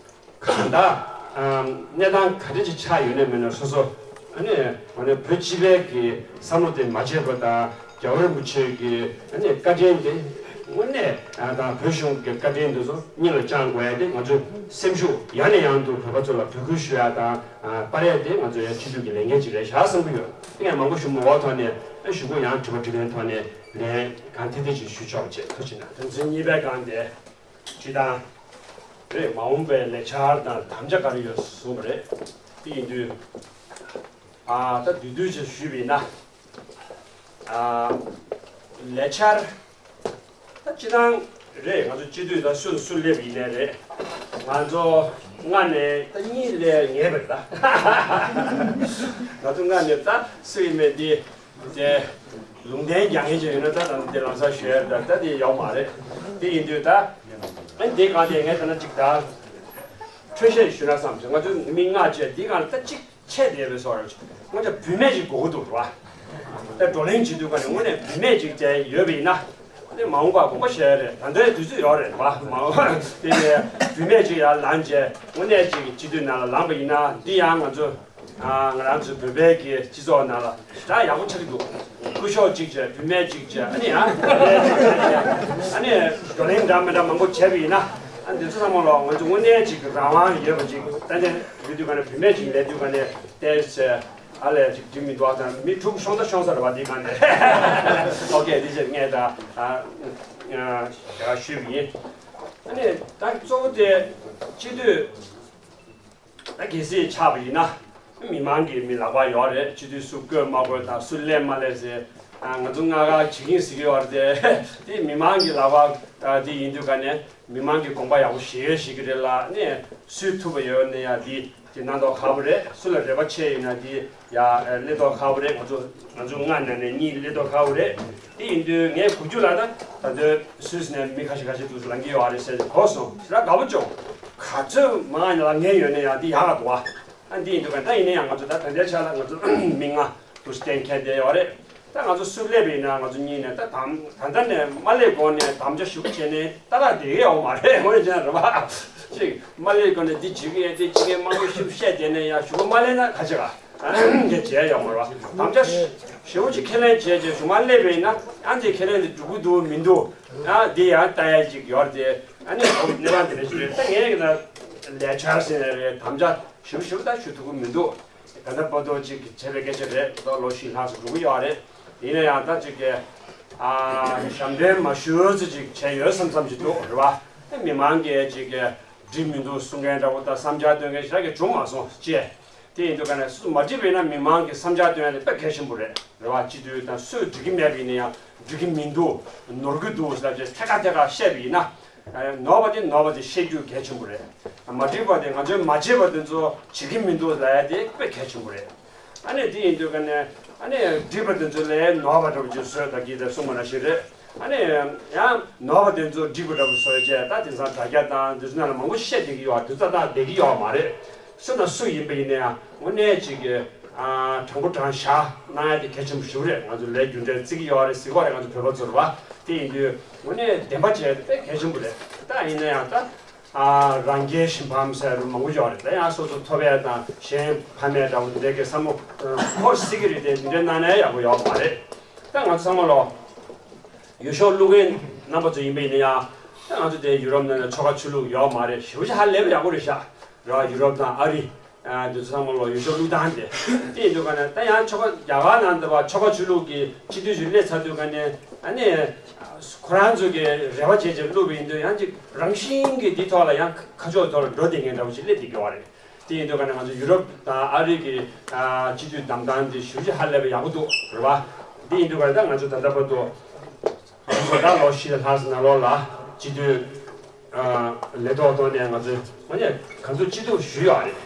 གང་ལྟར་གནས་སྟངས་ག་འདྲ་ཅིག་ཆགས་ཡོད་ན་མེད་ན་སོ་སོ་ཨ་ནི་ང་ནི་བོད་སྤྱི་པའི་གི་བསམ་བློ་དེ་མ་བརྗེད་པ་དང་རྒྱལ་བ་རིན་པོ་ཆེ་གི་ཨ་ནི་བཀའ་དྲིན་དེ་དངོས་གནས་དང་བོད་གཞུང་གི་བཀའ་དྲིན་དེ་ཚོ་སྙིང་ལ་བཅངས་དགོས་ཡ་དེ་ང་ཚོའི་སེམས་ཤུགས་ཡང་ནས་ཡང་དུ་བོད་པ་ཚོ་ལ་འབོད་སྐུལ་ཞུ་ཡ་དང་། ཨ། པར་རིས་དེ་ང་ཚོ་ཡང་སྤྱི་འཐུས་ཀྱི་ལས་འགན་ཅིག་རེད་བཞག་བསམ་གྱི་ཡོད། དེ་ངས་མང་པོ་ཞུ་མ་དགོས་ཐོག་ནས་ཨ་ཞུ་སྒོ་ཡང་དྲི་བ་དྲིས་ལན་ཐོག་ནས་ལན་གང་ཐད་ཐད་ཅིག་ཞུ་ཆོག་ཅེས་ཐུགས་རྗེ་གནང་། དོན་ཚན་གཉིས་པའི་སྒང་དེ་སྤྱི་བཏང་རེད། མ་འོངས་པའི་ལས་འཆར་དང་དམ་བཅའ་ག་རེ་ཡོད་གསུངས་པ་རེད། དེ་ཡིན་དུས་ཨ་ད་བསྡུས་བསྡུས་ཅིག་ཞུས་པ་ཡིན་ན། ཨ། ལས་འཆར་ད་སྤྱི་བཏང་རེད། ང་ཚོ་སྤྱི་འཐུས་ད་སུ་སུ་སླེབས་ཡིན་ནའི་རེད། ང་ཚོ་ལྔ་ནས་ད་གཉིས་སླེབས་ངེས་པ་རེད་ད། ང་ཚོ་ལྔ་ནས་ད་སུ་ཡིན་མིན་དེ་དེ་ལུང་བསྟན་རྒྱག་མཁན་ཅིག་ཡོད་ན་ད་ད་དེ་ལམ་སང་ཞུ་ཡ་རེད། ད་ད་དེ་ཡོད་མ་རེད། དེ་ཡིན་དུས་ད་ཨ་དེ་གང་དེ་ངས་ད་ན་ཅིག་ད་འཕྲོས་བཤད་ཞུ་ན་བསམ་བྱུང་། ང་ཚོ་མི་ལྔ་བྱས་དེ་གང་ད་ཅིག་ཆད་བསྡད་པའི་བཟོ་འདྲ་ཅིག་དངོས་གནས་བུད་མེད་ཅིག་དགོས་ཀྱི་འདུག་རེད་བ། ད་བགྲོ་གླེང་བྱེད་དུས་ཀ་ནས་དངོས་གནས་བུད་མེད་ཅིག་བྱས་ཡོད་པ་ཡིན་ན། དེ་མ་འོངས་པ་དགོངས་པ་བཞེས་རེད། ད་ལྟའི་དུས་ཚོད་ཡོད་རེད་བ། མ་འོངས་དེ་ནས་བུད་མེད་ཅིག་ཡར་ལངས་བྱས་དངོས་གནས་ཅིག་སྤྱི་འཐུས་ནང་ལ་ལངས་པ་ཡིན་ན་འདི་ཡང་ང་ཚོ་ང་རང་ཚོའི་བོད་པའི་གི་སྤྱི་ཚོགས་ནང་ལ་ཞེ་དྲག་ཡག་པོ་ཆགས་ཀྱི་འདུག་སྐུ་ཞབས་གཅིག་བྱས་བུད་མེད་གཅིག་བྱས་ཨ་ནི་ཡང་ཨ་ནི་བགྲོ་གླེང་འདྲ་མི་འདྲ་མང་པོ་བྱས་པ་ཡིན་ན་ཨ་འདི་ཚོ་ཚང་མ་ལ་ང་ཚོ་དངོས་གནས་ཅིག་རང་དབང་ཡོད་པ་ཅིག་ཏན་ཏན་ཡོད་དུས་ཀ་ནས་བུད་མེད་ཅིག་ལས་དུས་ཀ་ནས་ཏོག་ཙམ་ཨ་ལས་ཅིག་འགྲིག་མི་འདུག་ཨ་ཙང་མི་དྲུག་ཤོང་ད་ཤོང་ས་རེད་བ། འདི་ག་ནས་ཨོ་ཀེ་འདི་ཅིག་ངས་ད་ཨ་ཞུས་པ་ཡིན། ཨ་ནི་ད་གཙོ་བོ་དེ་སྤྱི་འཐུས་ད་གལ་སྲིད་ཆགས་པ་ཡིན་ན་མི་མང་གི་མི་ལག་པ་ཡོད་རེད། སྤྱི་འཐུས་སུ་བསྐོས་མ་བསྐོས་དང་སུ་སླེབས་མ་སླེབས་ཟེར། ང་ཚོ་ལྔ་ག་བྱེད་ཀྱིན་ཟེར་གྱི་ཡོད་རེད་དེ། དེ་མི་མང་གི་ལག་པ་དེ་ཡིན་དུས་ཀ་ནས་མི་མང་གི་དགོངས་པ་ཡག་པོ་བཞེས་ཤེས་ཀྱི་རེད་ལ་ནས་སུས་ཐུབ་པ་ཡོད་ནས་ཡང་འདི་དེ་གནང་མདོག་ཁ་པོ་རེད། སུ་ལ་རེ་བ་ཆེ་ཡོད་ན་འདི་ཡ་སླེབས་མདོག་ཁ་པོ་རེད། ང་ཚོ་ང་ཚོ་ལྔ་ནང་ནས་གཉིས་སླེབས་མདོག་ཁ་པོ་རེད། དེ་ཡིན་དུས་ངས་གོ་རྒྱུ་ལ་ད་ད་དུང་སུད་སི་ནས་མི་ཁ་ཤས་ཁ་ཤས་འདུག་ལངས་ཀྱི་ཡོད་རེད་ཟེར་གོ་སོང་། ཞེ་དྲག་དགའ་པོ་བྱུང་། ག་ཚོད་མང་ལ་ངས་ཡོད་ན་ཡང་འདི་ཡག་ག་འདུག་ཨ། ཨ་འདི་ཡིན་དུས་ད་ཡིན་ན་ཡང་ང་ཚོ་ད་ད་ལྟའི་ཆ་ལ་ང་ཚོ་མི་ལྔ་འདུག་གཏན་འཁེལ་བསྡད་ཡོད་རེད། ད་ང་ཚོ་སུ་སླེབས་ཡིན་ན་ང་ཚོ་གཉིས་ནས་ད་དམ་ད་ལྟ་ནས་མ་སླེབས་གོང་ནས་དམ་བཅའ་ཞུ་གི་བྱས་ནས་ད་ལྟ་བསྡད་ཀྱི་ཡོད་མ་རེད། ངོ་ཡོད་ཅན་རེད་བ། ཅིག་མ་སླེབས་གོང་ནས་འདི་བྱེད་ཀྱི་ཡོད་དེ་བྱེད་ཀྱི་མང་པོ་ཞིག་བཤད་བསྡད་ནས་ཡང་ཞུ་གི་མ་སླེབས་ན་ག་བྱེད་ག་དེ་བྱས་ཡོད་མ་རེད་བ། དམ་བཅའ་ཞེ་པོ་ཅིག་ཁས་ལེན་བྱས་བྱས་གཞུག་མ་སླེབས་པ་ཡིན་ན་ཡང་དེ་ཁས་ལེན་དེ་འགྲུབ་ཀྱི་འདུག་མི་འདུག་ཡང་དེ་ཡང་ལྟ་ཡ་ཅིག་ཡོད་རེད་དེ། ཨ་ནི་ཁོ་གནས་སྟངས་དེ་འདྲ་ཞིག་རེད། ད་ངས་ཀྱི་ན་ལས་འཆར་ཟེར་ནས་རེད། དམ་བཅའ་ཞེ་པོ་ཞེ་པོ་ད་ཞུ་ཐུབ་ཀྱི་མི་འདུག་ད་ལྟ་བར་དུ་ཅིག་བྱས་པའི་སྐད་ཆ་རེད། ད་ལོ་བཞི་ལྷག་ཙམ་འགྲོ་གི་ཡོད་རེད། ཡིན་ན་ཡང་ད་ཅིག་གི་ཨ་ཞབས་འདྲེན་མ་ཞུ་ཙམ་ཅིག་བྱས་ཡོད་བསམ་བསམ་ཅིག་འདུག་རེད་བ། མི་མང་གིས་ཅིག་གི་འགྲིག་མི་འདུག་གསུང་མཁན་འདྲ་བོ་དང་བསམ་འཆར་བཏོན་མཁན་ཞེ་དྲག་གི་བྱུང་མ་སོང་ཅེས། དེ་ཡིན་དུས་ཀ་ནས་སུ་མ་འགྲིག་པ་ཡིན་ན་མི་མང་གིས་བསམ་འཆར་བཏོན་ཡ་དེ་དཔེ་གལ་ཆེན་པོ་རེད། རེད་བ། སྤྱི་འཐུས་དང་སུས་འགྲིག་གི་མེད་པ་ཡིན་ན་ཡང་འགྲིག་གི་མི་འདུག་ནོར་གི་འདུག་ཟེར་བྱས་ཐད་ཀ་ཐད་ཀ་བཤད་པ་ཡིན་ན། ནོར་བ་དེ་ནོར་བ་དེ་བཤད་རྒྱུ་གལ་ཆེན་པོ་རེད། མ་འགྲིག་པ་དེ་ང་ཚོས་མ་བྱས་པ་དེ་ཚོ་བྱེད་ཀྱི་མི་འདུག་ལབ་ཡ་དེ་དཔེ་གལ་ཆེན་པོ་རེད། ཨ་ནི་དེ་ཡིན་དུས་ཀ་ནས་ཨ་ནི་འགྲིག་པ་དེ་ཚོ་ལས་ནོར་བ་འདྲ་པོ་ཅིག་བཟོས་ད་གིས་དེ་གསུངས་པ་ནང་བཞིན་རེད། ཨ་ནི་ཡང་ནོར་བ་དེ་ཚོ་འགྲིག་པ་འདྲ་པོ་བཟོས་བྱས་ད་དེང་སང་དྲ་རྒྱ་དང་དེ་ཚོ་ནང་ལ་མང་པོ་བཤད་བསྡད་ཀྱི་ཡོད། དུས་ཚོད་བཏང་བསྡད་ཀྱི་ཡོད་མ་རེད། སུ་དང་སུ་ཡིན་པ་ཡིན་ན་ཡང་དངོས་གནས་ཅིག་གི་ཨ་དྲང་པོ་དྲང་བཞག་གནང་ཡ་དེ་གལ་ཆེན་པོ་ཞིག་རེད། ང་ཚོ་ལས་རྒྱུ་འབྲས་བརྩི་གི་ཡོད་རེད། གཟིགས་པ་རེད། ང་ཚོ་བོད་པ་ཚོ་རེད་བ། དེ་ཡིན་དུས་དངོས་གནས་བདེན་པ་བྱས་ཏེ་དཔེ་གལ་ཆེན་པོ་རེད། ད་ཡིན་ན་ཡང་ད་ཨ་རང་རྒྱལ་ཞིང་ཕམ་ཟེར་རུ་མང་པོ་ཡོད་རེད། ད་ཡང་སོ་སོ་ཐོབ་ཡ་དང་གཞན་ཕམ་ཡ་འདྲ་བོ་འདི་འདྲའི་གི་བསམ་བློ་འཁོར་སྲིད་ཀྱི་རེད་དེ། འདི་འདྲའི་གནང་ན་ཡག་པོ་ཡོད་མ་རེད། ད་ང་ཚོ་ཚང་མ་ལོ། ཡུལ་ཤོག་བླུག་མཁན་རྣམ་པ་ཚོ་ཡིན་པ་ཡིན་ན་ཡང་། ད་ང་ཚོ་དེ་ཡུ་རོབ་ནང་ལ་ཆོལ་ཁ་ཆོས་ལུགས་ཡོད་མ་རེད། ཞེ་པོ་ཅིག་ཧ་ལས་པ་ཡག་པོ་རེད་ཤག་ར། ཡུ་རོབ་དང་ཨ་རི་ཨ་དེ་ཚོ་ཚང་མ་ལོ་ཡུལ་ཤོག་བླུག་སྟངས་དེ། དེ་ཡིན་དུས་ཀ་ནས་ད་ཡང་ཆོལ་ཁ་རྒྱ་གར་ནང་དུ་བ་ཆོལ་ཁ་ཆོས་ལུགས་ཀྱི་སྤྱི་འཐུས་ཞིག་སླེབས་ཚར་དུས་ཀ་ནས་ཨ་ནི་ཁོ་རང་ཚོ་གི་རེ་བ་བྱས་བྱས་བླུགས་པ་ཡིན་དུས་ཡང་ཅིག་རང་བཞིན་གྱིས་འདི་ཐོག་ལ་ཡང་ཁ་ཕྱོགས་ཐོག་ལ་འགྲོ་བསྡད་མཁན་འདྲ་བོ་ཞིག་སླེབས་བསྡད་ཀྱི་ཡོད་རེད། དེ་ཡིན་དུས་ཀ་ནས་ང་ཚོ་ཡུ་རོབ་དང་ཨ་རི་གི་ཨ་སྤྱི་འཐུས་བདམས་སྟངས་འདི་ཞེ་པོ་ཅིག་ཧ་ལས་པ་ཡག་པོ་འདུག་རེད་བ། དེ་ཡིན་དུས་ཀ་ནས་ད་ང་ཚོ་ད་ལྟ་བར་དུ་ང་ཚོ་ད་ལོ་བཞི་ལྷག་ཙམ་ནང་ལོགས་ལ་སྤྱི་འཐུས་ཨ་ལས་ཐོག་ཐོག་ནས་ང་ཚོས་དངོས་གནས་ག་ཚོད་སྤྱི་འཐུས་ཞུས་ཡོད་རེད།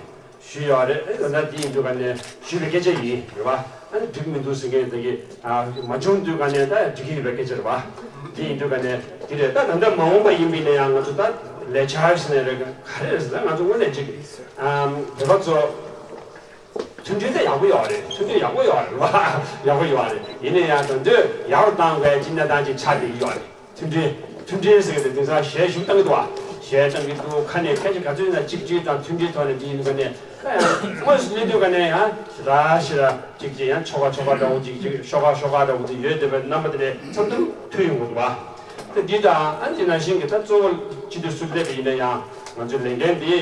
ཞུས་ཡོད་རེད། ཨེ་ད་ལྟ་དེ་ཡིན་དུས་ཀ་ནས་ཞུས་པའི་སྐད་ཆ་ཡིན་རེད་བ། ཨ་ནི་འགྲིག་མི་འདུག་ཟེར་མཁན་དེ་གི་ཨ་མ་བྱུང་དུས་ཀ་ནས་ད་འགྲིག་གི་ཡོད་པའི་སྐད་ཆ་རེད་བ། དེ་ཡིན་དུས་ཀ་ནས་དེ་རེད། ད་ད་ལྟ་མ་འོངས་པ་ཡིན་པ་ཡིན་ན་ཡང་ང་ཚོ་ད་ལས་འཆར་ཟེར་ནས་རེད། ག་རེ་རེད་ཟེར་ན་ང་ཚོ་དངོས་གནས་ཅིག་ཨ་བོད་པ་ཚོ། མཐུན་སྒྲིལ་དེ་ཡག་པོ་ཡོད་རེད། མཐུན་སྒྲིལ་ཡག་པོ་ཡོད་རེད་བ། ཡག་པོ་ཡོད་རེད། ཡིན་ན་ཡང་ད་འདོད་ཡག་རུ་བཏང་དགོས་ཅིག་གནས་སྟངས་ཅིག་ཆགས་བསྡད་ཀྱི་ཡོད་རེད། མཐུན་སྒྲིལ་མཐུན་སྒྲིལ་ཟེར་གྱི་དེ་དེང་སང་གཞས་ཞིག་བཏང་གི་འདུག་བ། གཞས་བཏང་གི་འདུག་ཁ་ནས་སྐད་ཆ་ག་ཚོད་ཡིན་ན་གཅིག་གཅིག་དང་མཐུན་སྒྲིལ་ཐོག་ནས་འདི་ཡིན་དུས་ཀ་ནས་ད་ཡང་དངོས་སུ་གནས་དུས་ཀ་ནས་ཡང་ཞེ་དྲག་ཞེ་དྲག་ཅིག་ཅིག་ཡང་ཆོལ་ཁ་ཆོལ་ཁ་འདྲ་བོ་ཅིག་ཅིག་ཤོག་ཁ་ཤོག་ཁ་འདྲ་བོ་ཅིག་ཡོད་བསྡད་པའི་རྣམ་པ་དེ་ནས་མཚམས་མཚམས་ཐོན་ཡོང་གི་འདུག་བ། དེ་འདི་དང་ཨ་ནི་ནང་བཞིན་གྱི་ད་གཙོ་བོ་སྤྱི་འཐུས་སུ་སླེབས་པ་ཡིན་ན་ཡང་ང་ཚོའི་ལས་འགན་འདི་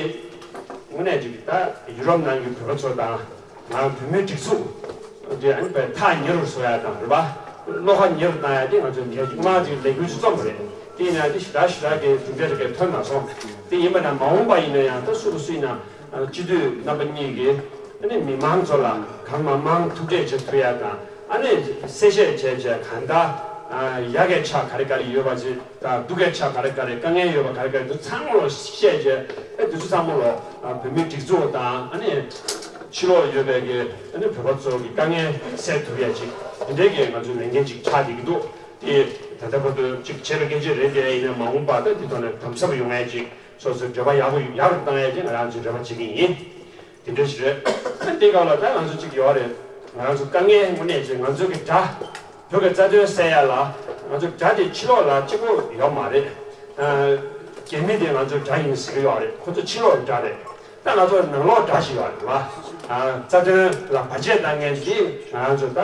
དངོས་གནས་ཅིག་ད་ཡུ་རོབ་ནང་གི་བོད་པ་ཚོ་དང་། ང་བོད་མིའི་སྒྲིག་འཛུགས་དེ་ཨ་ནི་པའི་ཐག་ཉེ་རུ་བཟོ་ཡ་དང་རེད་པ། བློ་ཁ་ཉེ་རུ་བཏང་ཡ་དེ་ང་ཚོའི་འགན་ཅིག་མང་ཅིག་ལས་འགུལ་ཅིག་རྩོམ་པ་རེད། དེ་ཡིན་ན་དེ་ཞེ་དྲག་ཞེ་དྲག་གི་གྲུབ་འབྲས་རེ་གས་ཐོན་མ་སོང་། དེ་ཡིན་པ་ན་མ་འོངས་པ་ཡིན་ན་ཡང་ད་སུ་རུ་སུ་ཡིན་ན་སྤྱི་འཐུས་རྣམ་པ་གཉིས་ཀྱིས་ཨ་ནི་མི་མང་ཚོ་ལ་གང་མང་མང་ཐུག་འཕྲད་བྱེད་ཐུབ་ཡ་དང་ཨ་ནི་གསལ་བཤད་བྱས་བྱས་གང་ལྟར་ཡག་གི་ཆ་ག་རེ་ག་རེ་ཡོད་པ་ཅིག་དང་སྡུག་གི་ཆ་ག་རེ་ག་རེ་དཀའ་ངལ་ཡོད་པ་ག་རེ་ག་རེ་འདུག་ཚང་མ་ལ་བཤད་བྱས་ཨ་འདི་ཚོ་ཚང་མ་ལ་བོད་མིའི་སྒྲིག་འཛུགས་དང་ཨ་ནི། ཕྱི་ལོགས་ཡོད་པའི་གི་ཨ་ནི་བོད་པ་ཚོ་གི་དཀའ་ངལ་སེལ་ཐུབ་ཡ་ཅིག་དེ་འདྲའི་གི་ང་ཚོའི་ལས་འགན་ཅིག་ཆགས་བསྡད་ཀྱི་འདུག་དེ་ད་ལྟ་བར་དུ་ཅིག་བྱས་པའི་སྐད་ཆ་རེད་དེ། ཡིན་ན་མ་འོངས་པ་ད་དེ་ཐོག་ནས་དམ་ཟབ་ཡོང་ཡ་ཅིག་སོ་སོའི་འབྲེལ་བ་ཡག་པོ་ཡག་རུ་བཏང་ཡ་ཅིག་ང་རང་ཚོའི་རེ་བ་བྱེད་ཀྱི་ཡིན། དེ་འདྲ་ཞིག་རེད། ཨ་དེ་སྐབས་ལ་ད་ང་ཚོ་ཅིག་ཡོད་རེད། ང་རང་ཚོ་དཀའ་ངལ་དངོས་གནས་ཅིག་ང་ཚོ་གི་དགྲ་བོད་ཀྱི་རྩ་དོན་གསལ་ཡ་ལ་ང་ཚོ་དགྲ་དེ་ཕྱི་ལོགས་ལ་གཅིག་པོ་ཡོད་མ་རེད། རྒྱ་མི་དེ་ང་ཚོའི་དགྲ་ཡིན་ཟེར་གྱི་ཡོད་རེད། ཁོ་ཚོ་ཕྱི་ལོགས་དགྲ་རེད། ད་ང་ཚོ་ནང་ལོགས་དགྲ་ཞིག་ཡོད་རེད་བ། རྩ་དོན་ལ་བར་ཆད་བཏང་མཁན་འདི་ང་རང་ཚོ་ད་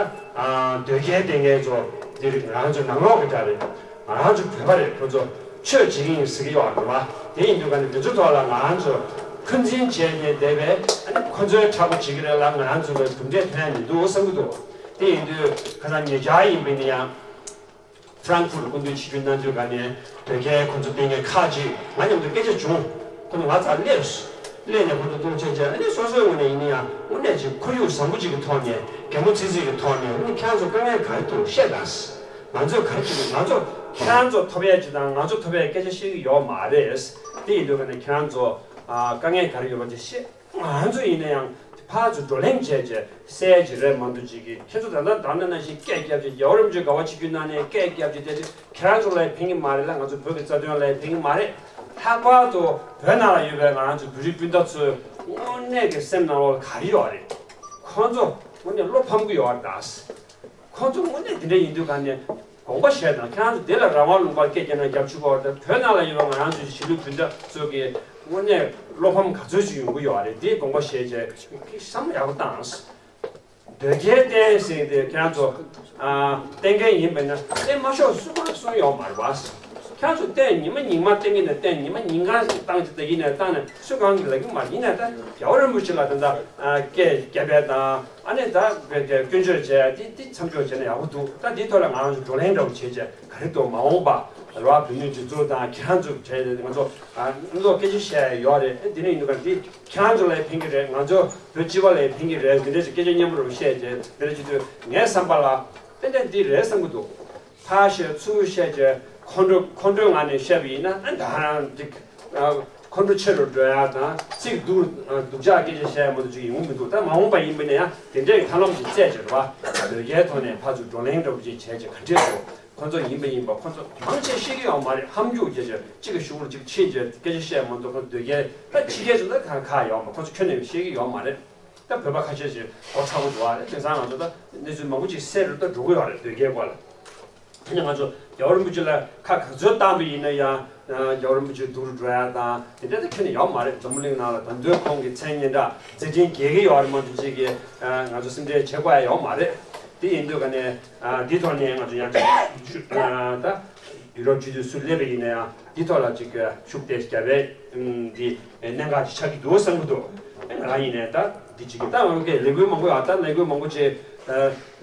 དོལ་རྒྱལ་བསྟེན་མཁན་ཚོ་འདི་རེད། ང་རང་ཚོ་ནང་ལོགས་ཀྱི་དགྲ་རེད། ང་རང་ཚོ་བོད་པ་རེད། ཁོ་ཚོ་ཆོས་བྱེད་ཀྱི་ཡིན་ཟེར་གྱི་ཡོད་རེད་བ། དེ་ཡིན་དུས་ཀ་ནས་འདི་ཚོ་ཐོག་ལ་ང་རང་ཚོ་འཁོན་འཛིན་བྱས་ནས་བསྡད་པས་ཨ་ནི་ཁོ་ཚོའི་དྲག་པོ་བྱེད་ཀྱི་རེད་ལ་ང་རང་ཚོ་ལ་གྲུབ་འབྲས་ཐོན་ཡ་མི་འདུག་བསམ་གྱི་འདུག་དེ་ཡིན་དུས་ཁ་སང་ཉེ་ཆར་ཡིན་པ་ཡིན་ན་ཡང་། ཧྥ་རན་ཧྥུར་སྐུ་མདུན་ཆིབས་བསྒྱུར་གནང་དུས་ག་ནས་བོད་རྒྱའི་ཁོང་ཚོ་བསྟེན་མཁན་ཁག་ཅིག་ང་མཉམ་དུ་སྐད་ཆ་བྱུང་། ཁོང་ཚོ་ང་རྩར་སླེབས་སོང་། སླེབས་ནས་ཁོང་ཚོ་ཐུག་འཕྲད་བྱས། ཨ་ནི་སོ་སོའི་ངོས་ནས་ཡིན་ན་ཡང་དངོས་གནས་ཅིག་ཁོར་ཡུག་བཟང་པོ་ཅིག་གི་ཐོག་ནས་གད་མོ་ཚིག་ཚིག་གི་ཐོག་ནས་ཨ་ནི་ཁྱེད་རང་ཚོ་དཀའ་ངལ་ག་རེ་འདུག་བཤད་དང་། ང་ཚོས་ག་རེ་བྱེད་དགོས། ང་ཚོ་ཁྱེད་རང་ཚོ་ཐོབ་ཡས་ཅིག་དང་ང་ཚོ་ཐོབ་ཡས་སྐད་ཆ་བཤད་ཀྱི་ཡོད་མ་རེད། དེ་ཡིན་དུས་ག་ནས་ཁྱེད་རང་ཚོ་ཨ་དཀའ་ངལ་ག་རེ་ཡོད་པ་ཅིག་བཤད། ང་ཚོ་ཡིན་ན་ཡང་ཕར་ཚུར་བགྲོ་གླེང་བྱས་བྱས་གསལ་ཅིག་རེད་མ་གཏོགས་ཅིག་གིས་ཁྱེད་ཚོ་ད་ལྟ་ད་ནང་བཞིན་སྐད་རྒྱབ་བྱས། རྒྱལ་བ་རིན་པོ་ཆེ་དགའ་བ་ཆིབས་བསྒྱུར་གནང་ནས་སྐད་རྒྱབ་བྱས་བསྡད་དུས་ཁྱེད་རང་ཚོ་ལ་ཡང་ཕན་གྱི་མ་རེད་ལ། ང་ཚོ་བོད་ཀྱི་རྩ་དོན་ལ་ཡང་ཕན་གྱི་མ་རེད། ལྷག་པར་དུ་བོད་ནང་ལ་ཡོད་པའི་ང་རང་ཚོ་བོད་རིགས་སྤུན་ཟླ་ཚོའི་དངོས་གནས་ཀྱི་སེམས་ནང་ལོགས་ལ་ག་རེ་ཡོད་རེད། ཁོང་ཚོ་དངོས་གནས་བློ་ཕམ་གྱི་ཡོད་རེད་ད། ཁོང་ཚོ་དངོས་གནས་འདི་འདྲ་ཡིན་དུས་ག་ནས་དགོངས་པ་བཞེས་དང་། ཁྱེད་རང་ཚོ་འདི་ལ་རང་དབང་ལུང་པར་སྐད་རྒྱབ་ན་རྒྱབ་ཆོག་གི་རེད། བོད་ནང་ལ་ཡོད་པ་ང་རང་ཚོའི་གཞིས་ལུས་སྤུན་ཟླ་ཚོ་གིས་དངོས་གནས་བློ་ཕམ་ག་ཚོད་ཅིག་ཡོང་གི་ཡོད་རེད། འདི་དགོངས་པ་བཞེས་བྱས་བསམ་བློ་ཡག་པོ་བཏང་། དོལ་རྒྱལ་བསྟེན་ཟེར་ཏེ་ཁྱེད་རང་ཚོ་ཨ་བསྟེན་མཁན་ཡིན་པས་ན་བསྟེན་མ་ཤོག་གསུང་གང་གསུང་ཡོད་མ་རེད་བ། ཁྱེད་རང་ཚོ་བསྟེན་ཉི་མ་ཉིན་མ་བསྟེན་གྱི་ན་བསྟེན། ཉི་མ་ཉིན་གང་ཞིག་བཏང་ཅིག་ད་ཡིན་ནས་བཏང་ནས་སུ་གང་གི་ལབ་ཀྱི་མ་རེད། ཡིན་ནས་ད་རྒྱལ་བ་རིན་པོ་ཆེ་ལ་ད་ད་སྐད་རྒྱབ་པ་དང་ཨ་ནི་ད་སྐྱོན་བརྗོད་བྱས་དེ་དེ་མཚམས་འཇོག་བྱས་ན་ཡག་པོ་འདུག་ད་འདི་ཐོག་ལ་ང་རང་ཚོ་བགྲོ་གླེང་འདྲ་བོ་བྱས་བྱས་ག་རེ་འདུག་མ་འོངས་པ་ར་བ་བོད་མིའི་སྒྲིག་འཛུགས་དང་ཁྱེད་རང་ཚོ་བྱས་ང་ཚོ་ང་ཚོ་སྐད་ཆ་བཤད་ཡོད་རེད། ཨེ་འདི་ནས་ཡིན་འདུག་ག་འདི། ཁྱེད་རང་ཚོ་ལ་ཕན་གྱི་རེད། ང་ཚོ་བོད་སྤྱི་པ་ལ་ཕན་གྱི་རེད། འདི་འདྲ་ཞིག་སྐད་ཆ་སྙན་པོ་རུ་བཤད་རྗེས་འདི་འདྲ་ཞིག་དུས་ངའི་བསམ་པ་ལ་ཏན་ཏན་འདི་རེད་བསམ་གྱི་འདུག་ཕར་བཤད་ཚུར་བཤད་རྗེས་ཁོང་ཁྲོ་ཁོང་ཁྲོའི་ངང་ནས་བཤད་པ་ཡིན་ན་ཨ་ད་རང་འགྲིག་ཁོང་ཁྲོ་ཆེ་རུ་འགྲོ་ཡ་དང་ཚིག་སྡུག་སྡུག་ཅག་སྐད་ཆ་བཤད་ཡ་མ་གཏོགས་ཅིག་ཡོང་མི་འདུག་ད་མ་འོངས་པ་ཡིན་པ་ན་ཡང་དེ་འདྲའི་ཐབས་ལམ་ཞིག་བཙལ་བྱས་རེད་བ། ལོས་ཀའི་ཐོག་ནས་ཕར་ཚུར་བགྲོ་གླེང་འདྲ་བོ་ཅིག་བྱས་རྗེས་ག་འདྲས་འདུག་ཁོ་ཚོ་ཡིན་པ་ཡིན་པ་ཁོ་ཚོ་མང་ཆེ་ཤེས་ཀྱི་ཡོད་མ་རེད། ཧམ་རྒྱུག་རྒྱག་ཆེད་གཅིག་གི་གཞུག་ལ་གཅིག་ཕྱིན་རྗེས་སྐད་ཆ་བཤད་མ་གཏོགས་ཁོ་ཚོ་སྡོད་མཁན་ད་ཕྱི་རྒྱལ་ཚོ་ད་གང་ག་ཡོད་མ། ཁོ་ཚོ་ཁྱོན་ནས་ཤེས་ཀྱི་ཡོད་མ་རེད། ད་བོད་པ་ཁ་ཤས་ཤིག་མགོ་ཚ་པོ་འདུག་བ་རེད། དེང་སང་ང་ཚོ་ད་གནས་ཚུལ་མང་པོ་ཅིག་གསལ་རུ་ད་འགྲོ་གི་ཡོད་རེད། སྡོད་མཁན་སྐོར་ལ། དེ་ནས་ང་ཚོ་རྒྱལ་བ་རིན་པོ་ཆེ་ལ་ཁ་ག་ཚོད་བཏང་པ་ཡིན་ན་ཡང་རྒྱལ་བ་རིན་པོ་ཆེ་སྡུག་རུ་འགྲོ་ཡ་དང་དེ་འདྲ་ད་ཁྱོན་ནས་ཡོད་མ་རེད། འཛམ་བུ་གླིང་ནང་ལ་ད་དུང་ཁོང་གི་མཚན་སྙན་གྲགས་མཛད་འཕྲིན་རྒྱས་ཀྱི་ཡོད་རེད་མ་གཏོགས་ཅིག་གིས་ང་ཚོ་སེམས་ཁྲལ་བྱེད་དགོས་ཡ་ཡོད་མ་རེད། དེ་ཡིན་དུས་ག་ནས་འདི་ཐོག་ནས་ང་ཚོ་ཡང་ད་ཡུ་རོབ་སྤྱི་འཐུས་སུ་སླེབས་པ་ཡིན་ན་ཡང་འདི་ཐོག་ལ་ཅིག་ཤུགས་དེ་རྒྱབ་པའི་འདི་གནད་འགག་ཅིག་ཆགས་ཀྱི་འདུག་བསམ་གྱི་འདུག་ང་རང་ཡིན་ནའི་ད་འདི་ཅིག་གི་ད་ང་ཚོ་ལས་འགུལ་མང་པོ་ཡོད། ད་ལས་འགུལ་མང་པོ་ཅིག་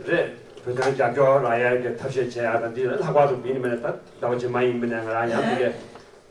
རེད། བོད་དོན་རྒྱབ་སྐྱོར་རག་ཡ་གི་ཐབས་ཤེས་བྱེད་ཡ་ད་འདི་ལྷག་པར་དུ་ཡིན་མིན་ད་ཟླ་བ་རྗེས་མ་ཡིན་མིན་ང་རང་ཡང་འདི་ག་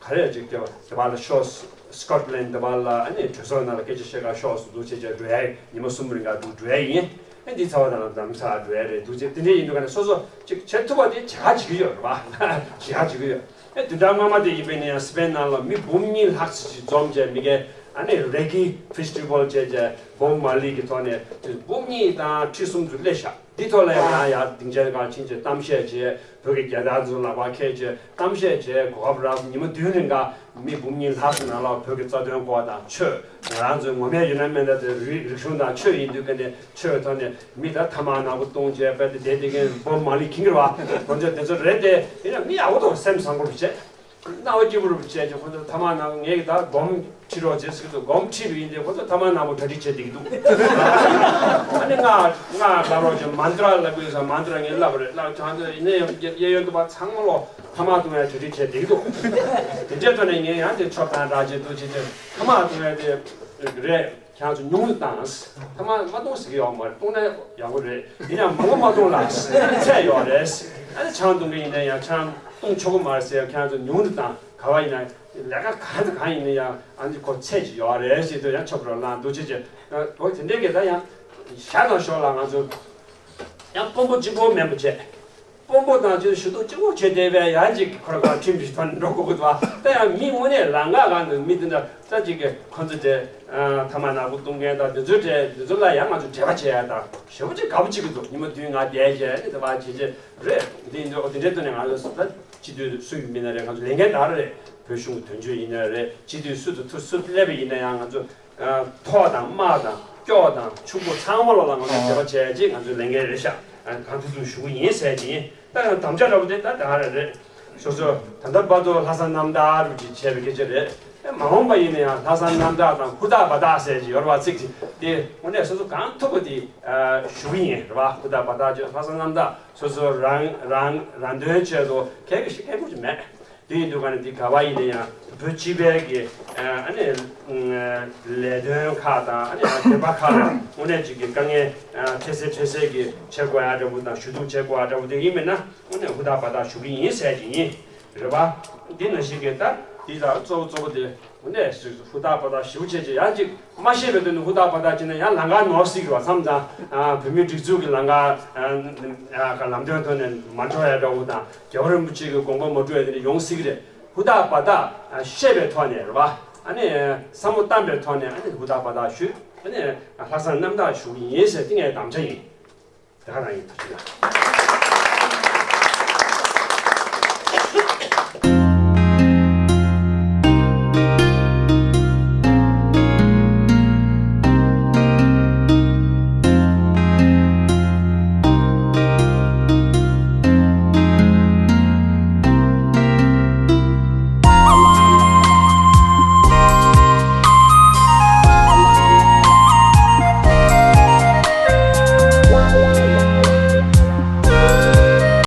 ག་རེ་ཅིག་ཀྱང་དེ་བ་ལ་ཤོག Scotland་དེ་བ་ལ་ཨ་ནི་གྲོས་ཚོགས་ནང་ལ་སྐད་ཆ་བཤད་ག་ཤོག་སུ་འདུག་བྱས་བྱས་འགྲོ་ཡ་ཡིན། ཉི་མ་གསུམ་རིང་ག་འདུག་འགྲོ་ཡ་ཡིན། ཨ་འདི་ཚ་བ་དང་ལམ་སང་འགྲོ་ཡ་རེད་འདུག་བྱས་དེ་འདྲ་ཡིན་འདུག་ག་ནས་སོ་སོ་ཅིག་བྱེད་ཐུབ་པ་དེ་བྱེད་ག་བྱེད་ཀྱི་ཡོད་རེད་བ། བྱེད་ག་བྱེད་ཀྱི་ཡོད། ཨ་བདུན་ཕྲག་སྔོན་མ་དེ་ཡིན་པས་ནས་ཡང་སི་པེན་ནང་ལ་མི་འབུམ་གཉིས་ལྷག་ཙམ་ཞིག་འཛོམས་བྱས་མི་གའི་ཨ་ནི་Reggae Festival་བྱས་བྱས་Bob Marley་གི་ཐོག་ནས་འབུམ་གཉིས་དང་ཁྲི་གསུམ་དུ་སླེབས་ཤག་འདི་ཐོག་ལ་ཡང་ང་ཡར་སྡིངས་ཆའི་སྒང་ཕྱིན་བྱས་གཏམ་བཤད་བྱས། བོད་ཀྱི་རྒྱལ་དར་ཚོ་ལག་པར་འཁྱེར་བྱས་གཏམ་བཤད་བྱས། གོ་སྐབས་རག་སོང་། ཉི་མ་བདུན་རིང་ག་མི་འབུམ་གཉིས་ལྷག་ཙམ་ནང་ལ་བོད་ཀྱི་རྩ་དོན་སྐོར་དང་ཆོས། ང་རང་ཚོའི་ངོ་མས་ཡོད་ན་མེད་ན་དེ་རིག་རིག་གཞུང་དང་ཆོས་ཡིན་དུས་ག་ནས་ཆོས་ཐོག་ནས་མི་ད་ཐ་མག་ནག་པོ་བཏུང་བྱས་དཔེ་དེ་བསྡད་བསྡད་མཁན་Bob Marley་ཁེངས་ཀྱི་རེད་བ། ཁོ་ཚོས་དེ་ཚོ་རེད་དེ་ཡིན་ན་མི་ཡག་པོ་འདུག་སེམས་བཟང་པོ་རུ་བྱས། སྣང་བ་སྐྱིད་པོ་རུ་བྱས་ཀྱི་ཁོ་ཚོ་ཐ་མག་ནག་པོ་ངས་ཀྱི་ད་སྒོམ་ཁྲིད་རོགས་བྱེད་ཟེར་གྱི་འདུག་སྒོམ་ཁྲིད་པ་ཡིན་ཏེ་ཁོ་ཚོ་ཐ་མག་ནག་པོ་གྲ་སྒྲིག་བྱས་བསྡད་ཀྱི་འདུག་ཨ་ནི་ང་ང་ལབ་རོགས་བྱས་mantra་ལབ་དགོས་ས་mantra་ངས་ལབ་པ་རེད། ལབ་ཚང་ཚོ་ཡིན་ན་ཡང་གཡས་གཡོན་དུ་བ་ཚང་མ་ལོ་ཐ་མག་བཏུང་བའི་གྲ་སྒྲིག་བྱས་བསྡད་ཀྱི་འདུག་དེ་འདྲའི་ཐོག་ནས་ངས་ཡང་དེ་ཆོབ་དང་ར་བྱེད་འདུག་བྱེད་ཀྱི་ཐ་མག་བཏུང་བའི་དེ་རེད། ཁྱེད་ཚོ་ཉུང་དུ་བཏང་། ཐ་མག་མ་གཏོང་ཟེར་གྱི་ཡོད་མ་རེད། གཏོང་ན་ཡག་པོ་རེད། ཡིན་ཡང་མང་པོ་མ་གཏོང་ལ་ཚད་ཡོད་རེད། ཨ་ནི་ཆང་འཐུང་གི་ཡིན་ན་ཡང་ཆང་འཐུང་ཆོག་གི་མ་རེད་ཟེར། ཁྱེད་ཚོ་ཉུང་དུ་བཏང་། ག་བ་ཡིན་ན་ལས་ཀ་ག་དང་གང་ཡིན་ན་ཡང་ཨ་ནི་ཁོ་ཚད་ཅིག་ཡོད་རེད་ཟེར་དུས་ཡང་ཆོབ་རོགས་ལངས་འདུག་ཅེས་ཅེས་འོ་དེ་འདྲའི་གི་ད་ཡང་ཞར་དང་ཞོར་ལ་ང་ཚོ་ཡང་དཔོན་པོ་གཅིག་པོ་མེད་པ་བྱས། དཔོན་པོ་དང་ཅིག་ཞུ་གཏུག་གཅིག་པོ་བྱས་བསྡད་པའི་ཡང་ཅིག་ཁོ་ར་ཁོ་ར་ཁྲིམས་ཀྱི་ཐོག་ནས་འགྲོ་དགོས་ཀྱི་འདུག་ད་ཡང་མི་དངོས་གནས་ལམ་ཁ་སྒང་དུ་མི་དེ་འདྲ་ད་ཅིག་གི་ཁོ་ཚོ་དེ་ཐ་མག་ནག་པོ་བཏུང་མཁན་དང་དེ་ཚོའི་གྲས་དེ་ཚོ་ལ་ཡང་ང་ཚོ་འབྲེལ་བ་བྱེད་ཡ་དང་ཞེ་པོ་ཅིག་དགའ་པོ་བྱེད་ཀྱི་འདུག་ཉི་མ་བདུན་ང་བསྡད་བྱས་ནི་དེ་བ་བྱེད་བྱེད་རེད། དེ་ཡིན་དུས་འོ་དེ་འདྲའི་ཐོག་ནས་ང་ཚོ་ད་སྤྱི་འཐུས་སུ་ཡིན་མིན་ན་རེད། ང་ཚོ་ལས་འགན་དར་རེད། བོད་གཞུང་གི་དོན་གཅོད་ཡིན་ན་རེད། སྤྱི་འཐུས་སུ་དུ་ཐུ་སུ་སླེབས་པ་ཡིན་ན་ཡང་ང་ཚོ་ཐོག་དང་དམག་དང་སྐྱོགས་དང་ཕྱུག་པོ་ཚང་མ་ལོ་ལ་ང་ཚོ་འབྲེལ་བ་བྱས་རྗེས་ང་ཚོའི་ལས་འགན་རེད་ཤག་གང་ཐུབ་ཐུབ་ཞུ་གི་ཡིན་ཟེར་གྱི་ཡིན། ད་ཡང་དམ་བཅའ་འདྲ་པོ་དེ་ད་ད་རེད་རེད། སོ་སོ་ད་ལྟ་བར་དུ་ལྷག་བསམ་རྣམ་དག་རུ་ཅིག་བྱས་པའི་སྐད་ཆ་རེད། ཨེ་མ་འོངས་པ་ཡིན་ན་ཡང་ལྷག་བསམ་རྣམ་དག་དང་ཧུར་ཐག་འབད་ཐག་ཟེར་གྱི་ཡོད་རེད་བ། ཚིག་ཅིག་དེ་དངོས་གནས་སོ་སོ་གང་ཐུབ་པ་དེ་ཞུ་གི་ཡིན་རེད་བ། ཧུར་ཐག་འབད་ཐག་བྱས་ལྷག་བསམ་རྣམ་དག་སོ་སོ་རང་རང་རང་དོན་ཆེད་དུ་གལ་གི་ཞིག་གལ་དགོས་ཀྱི་མེད། དེ་ཡིན་དུས་ག་ནས་འདི་ག་བ་ཡིན་ན་ཡང་བོད་སྤྱི་པའི་གི་ཨ་ནི་ལས་དོན་ཁག་དང་ཨ་ནི་བོད་པ་ཁག་ལ་དངོས་གནས་ཅིག་གི་དཀའ་ངལ་འཕྲད་སེ་འཕྲད་སེ་གི་བྱེད་དགོས་ཡ་འདྲ་པོ་དང་ཞུ་གཏུག་བྱེད་དགོས་ཡ་འདྲ་པོ་དེ་ཡིན་མིན་ན་དངོས་གནས་ཧུར་ཐག་འབད་ཐག་ཞུ་གི་ཡིན་ཟེར་གྱི་ཡིན། རེད་པ། འདི་ནང་བཞིན་གི་ད་འདི་ལ་གཙོ་བོ་གཙོ་བོ་དེ་དངོས་གནས་ཧུར་ཐག་འབད་ཐག་ཞུ་བྱེད་ཅིག་ཡང་ཅིག་མ་ཤེས་པའི་དོན་དུ་ཧུར་ཐག་འབད་ཐག་བྱས་ན་ཡང་ལམ་ཁ་ནོར་སྲིད་རེད་བ། མཚམས་མཚམས་བོད་མིའི་སྒྲིག་འཛུགས་ཀྱི་ལམ་ཁ་ལམ་སྟོན་ཐོག་ནས་མ་འགྲོ་ཡ་འདྲ་པོ་དང་རྒྱལ་བ་རིན་པོ་ཆེ་གི་དགོངས་པ་མ་འགྲོ་ཡ་དེ་འདྲ་ཡོང་སྲིད་ཀྱི་རེད། ཧུར་ཐག་འབད་ཐག་ཤེས་པའི་ཐོག་ནས་རེད་བ། ཨ་ནི་བསམ་བློ་བཏང་པའི་ཐོག་ནས་ཨ་ནི་ཧུར་ཐག་འབད་ཐག་ཞུས། ཨ་ནི་ལྷག་བསམ་རྣམ་དག་ཞུ་གི་ཡིན་ཟེར་དེ་ངའི་དམ་བཅའ་ཡིན། དེ་ག་རང་ཡིན། ཐུགས་རྗེ་གནང་།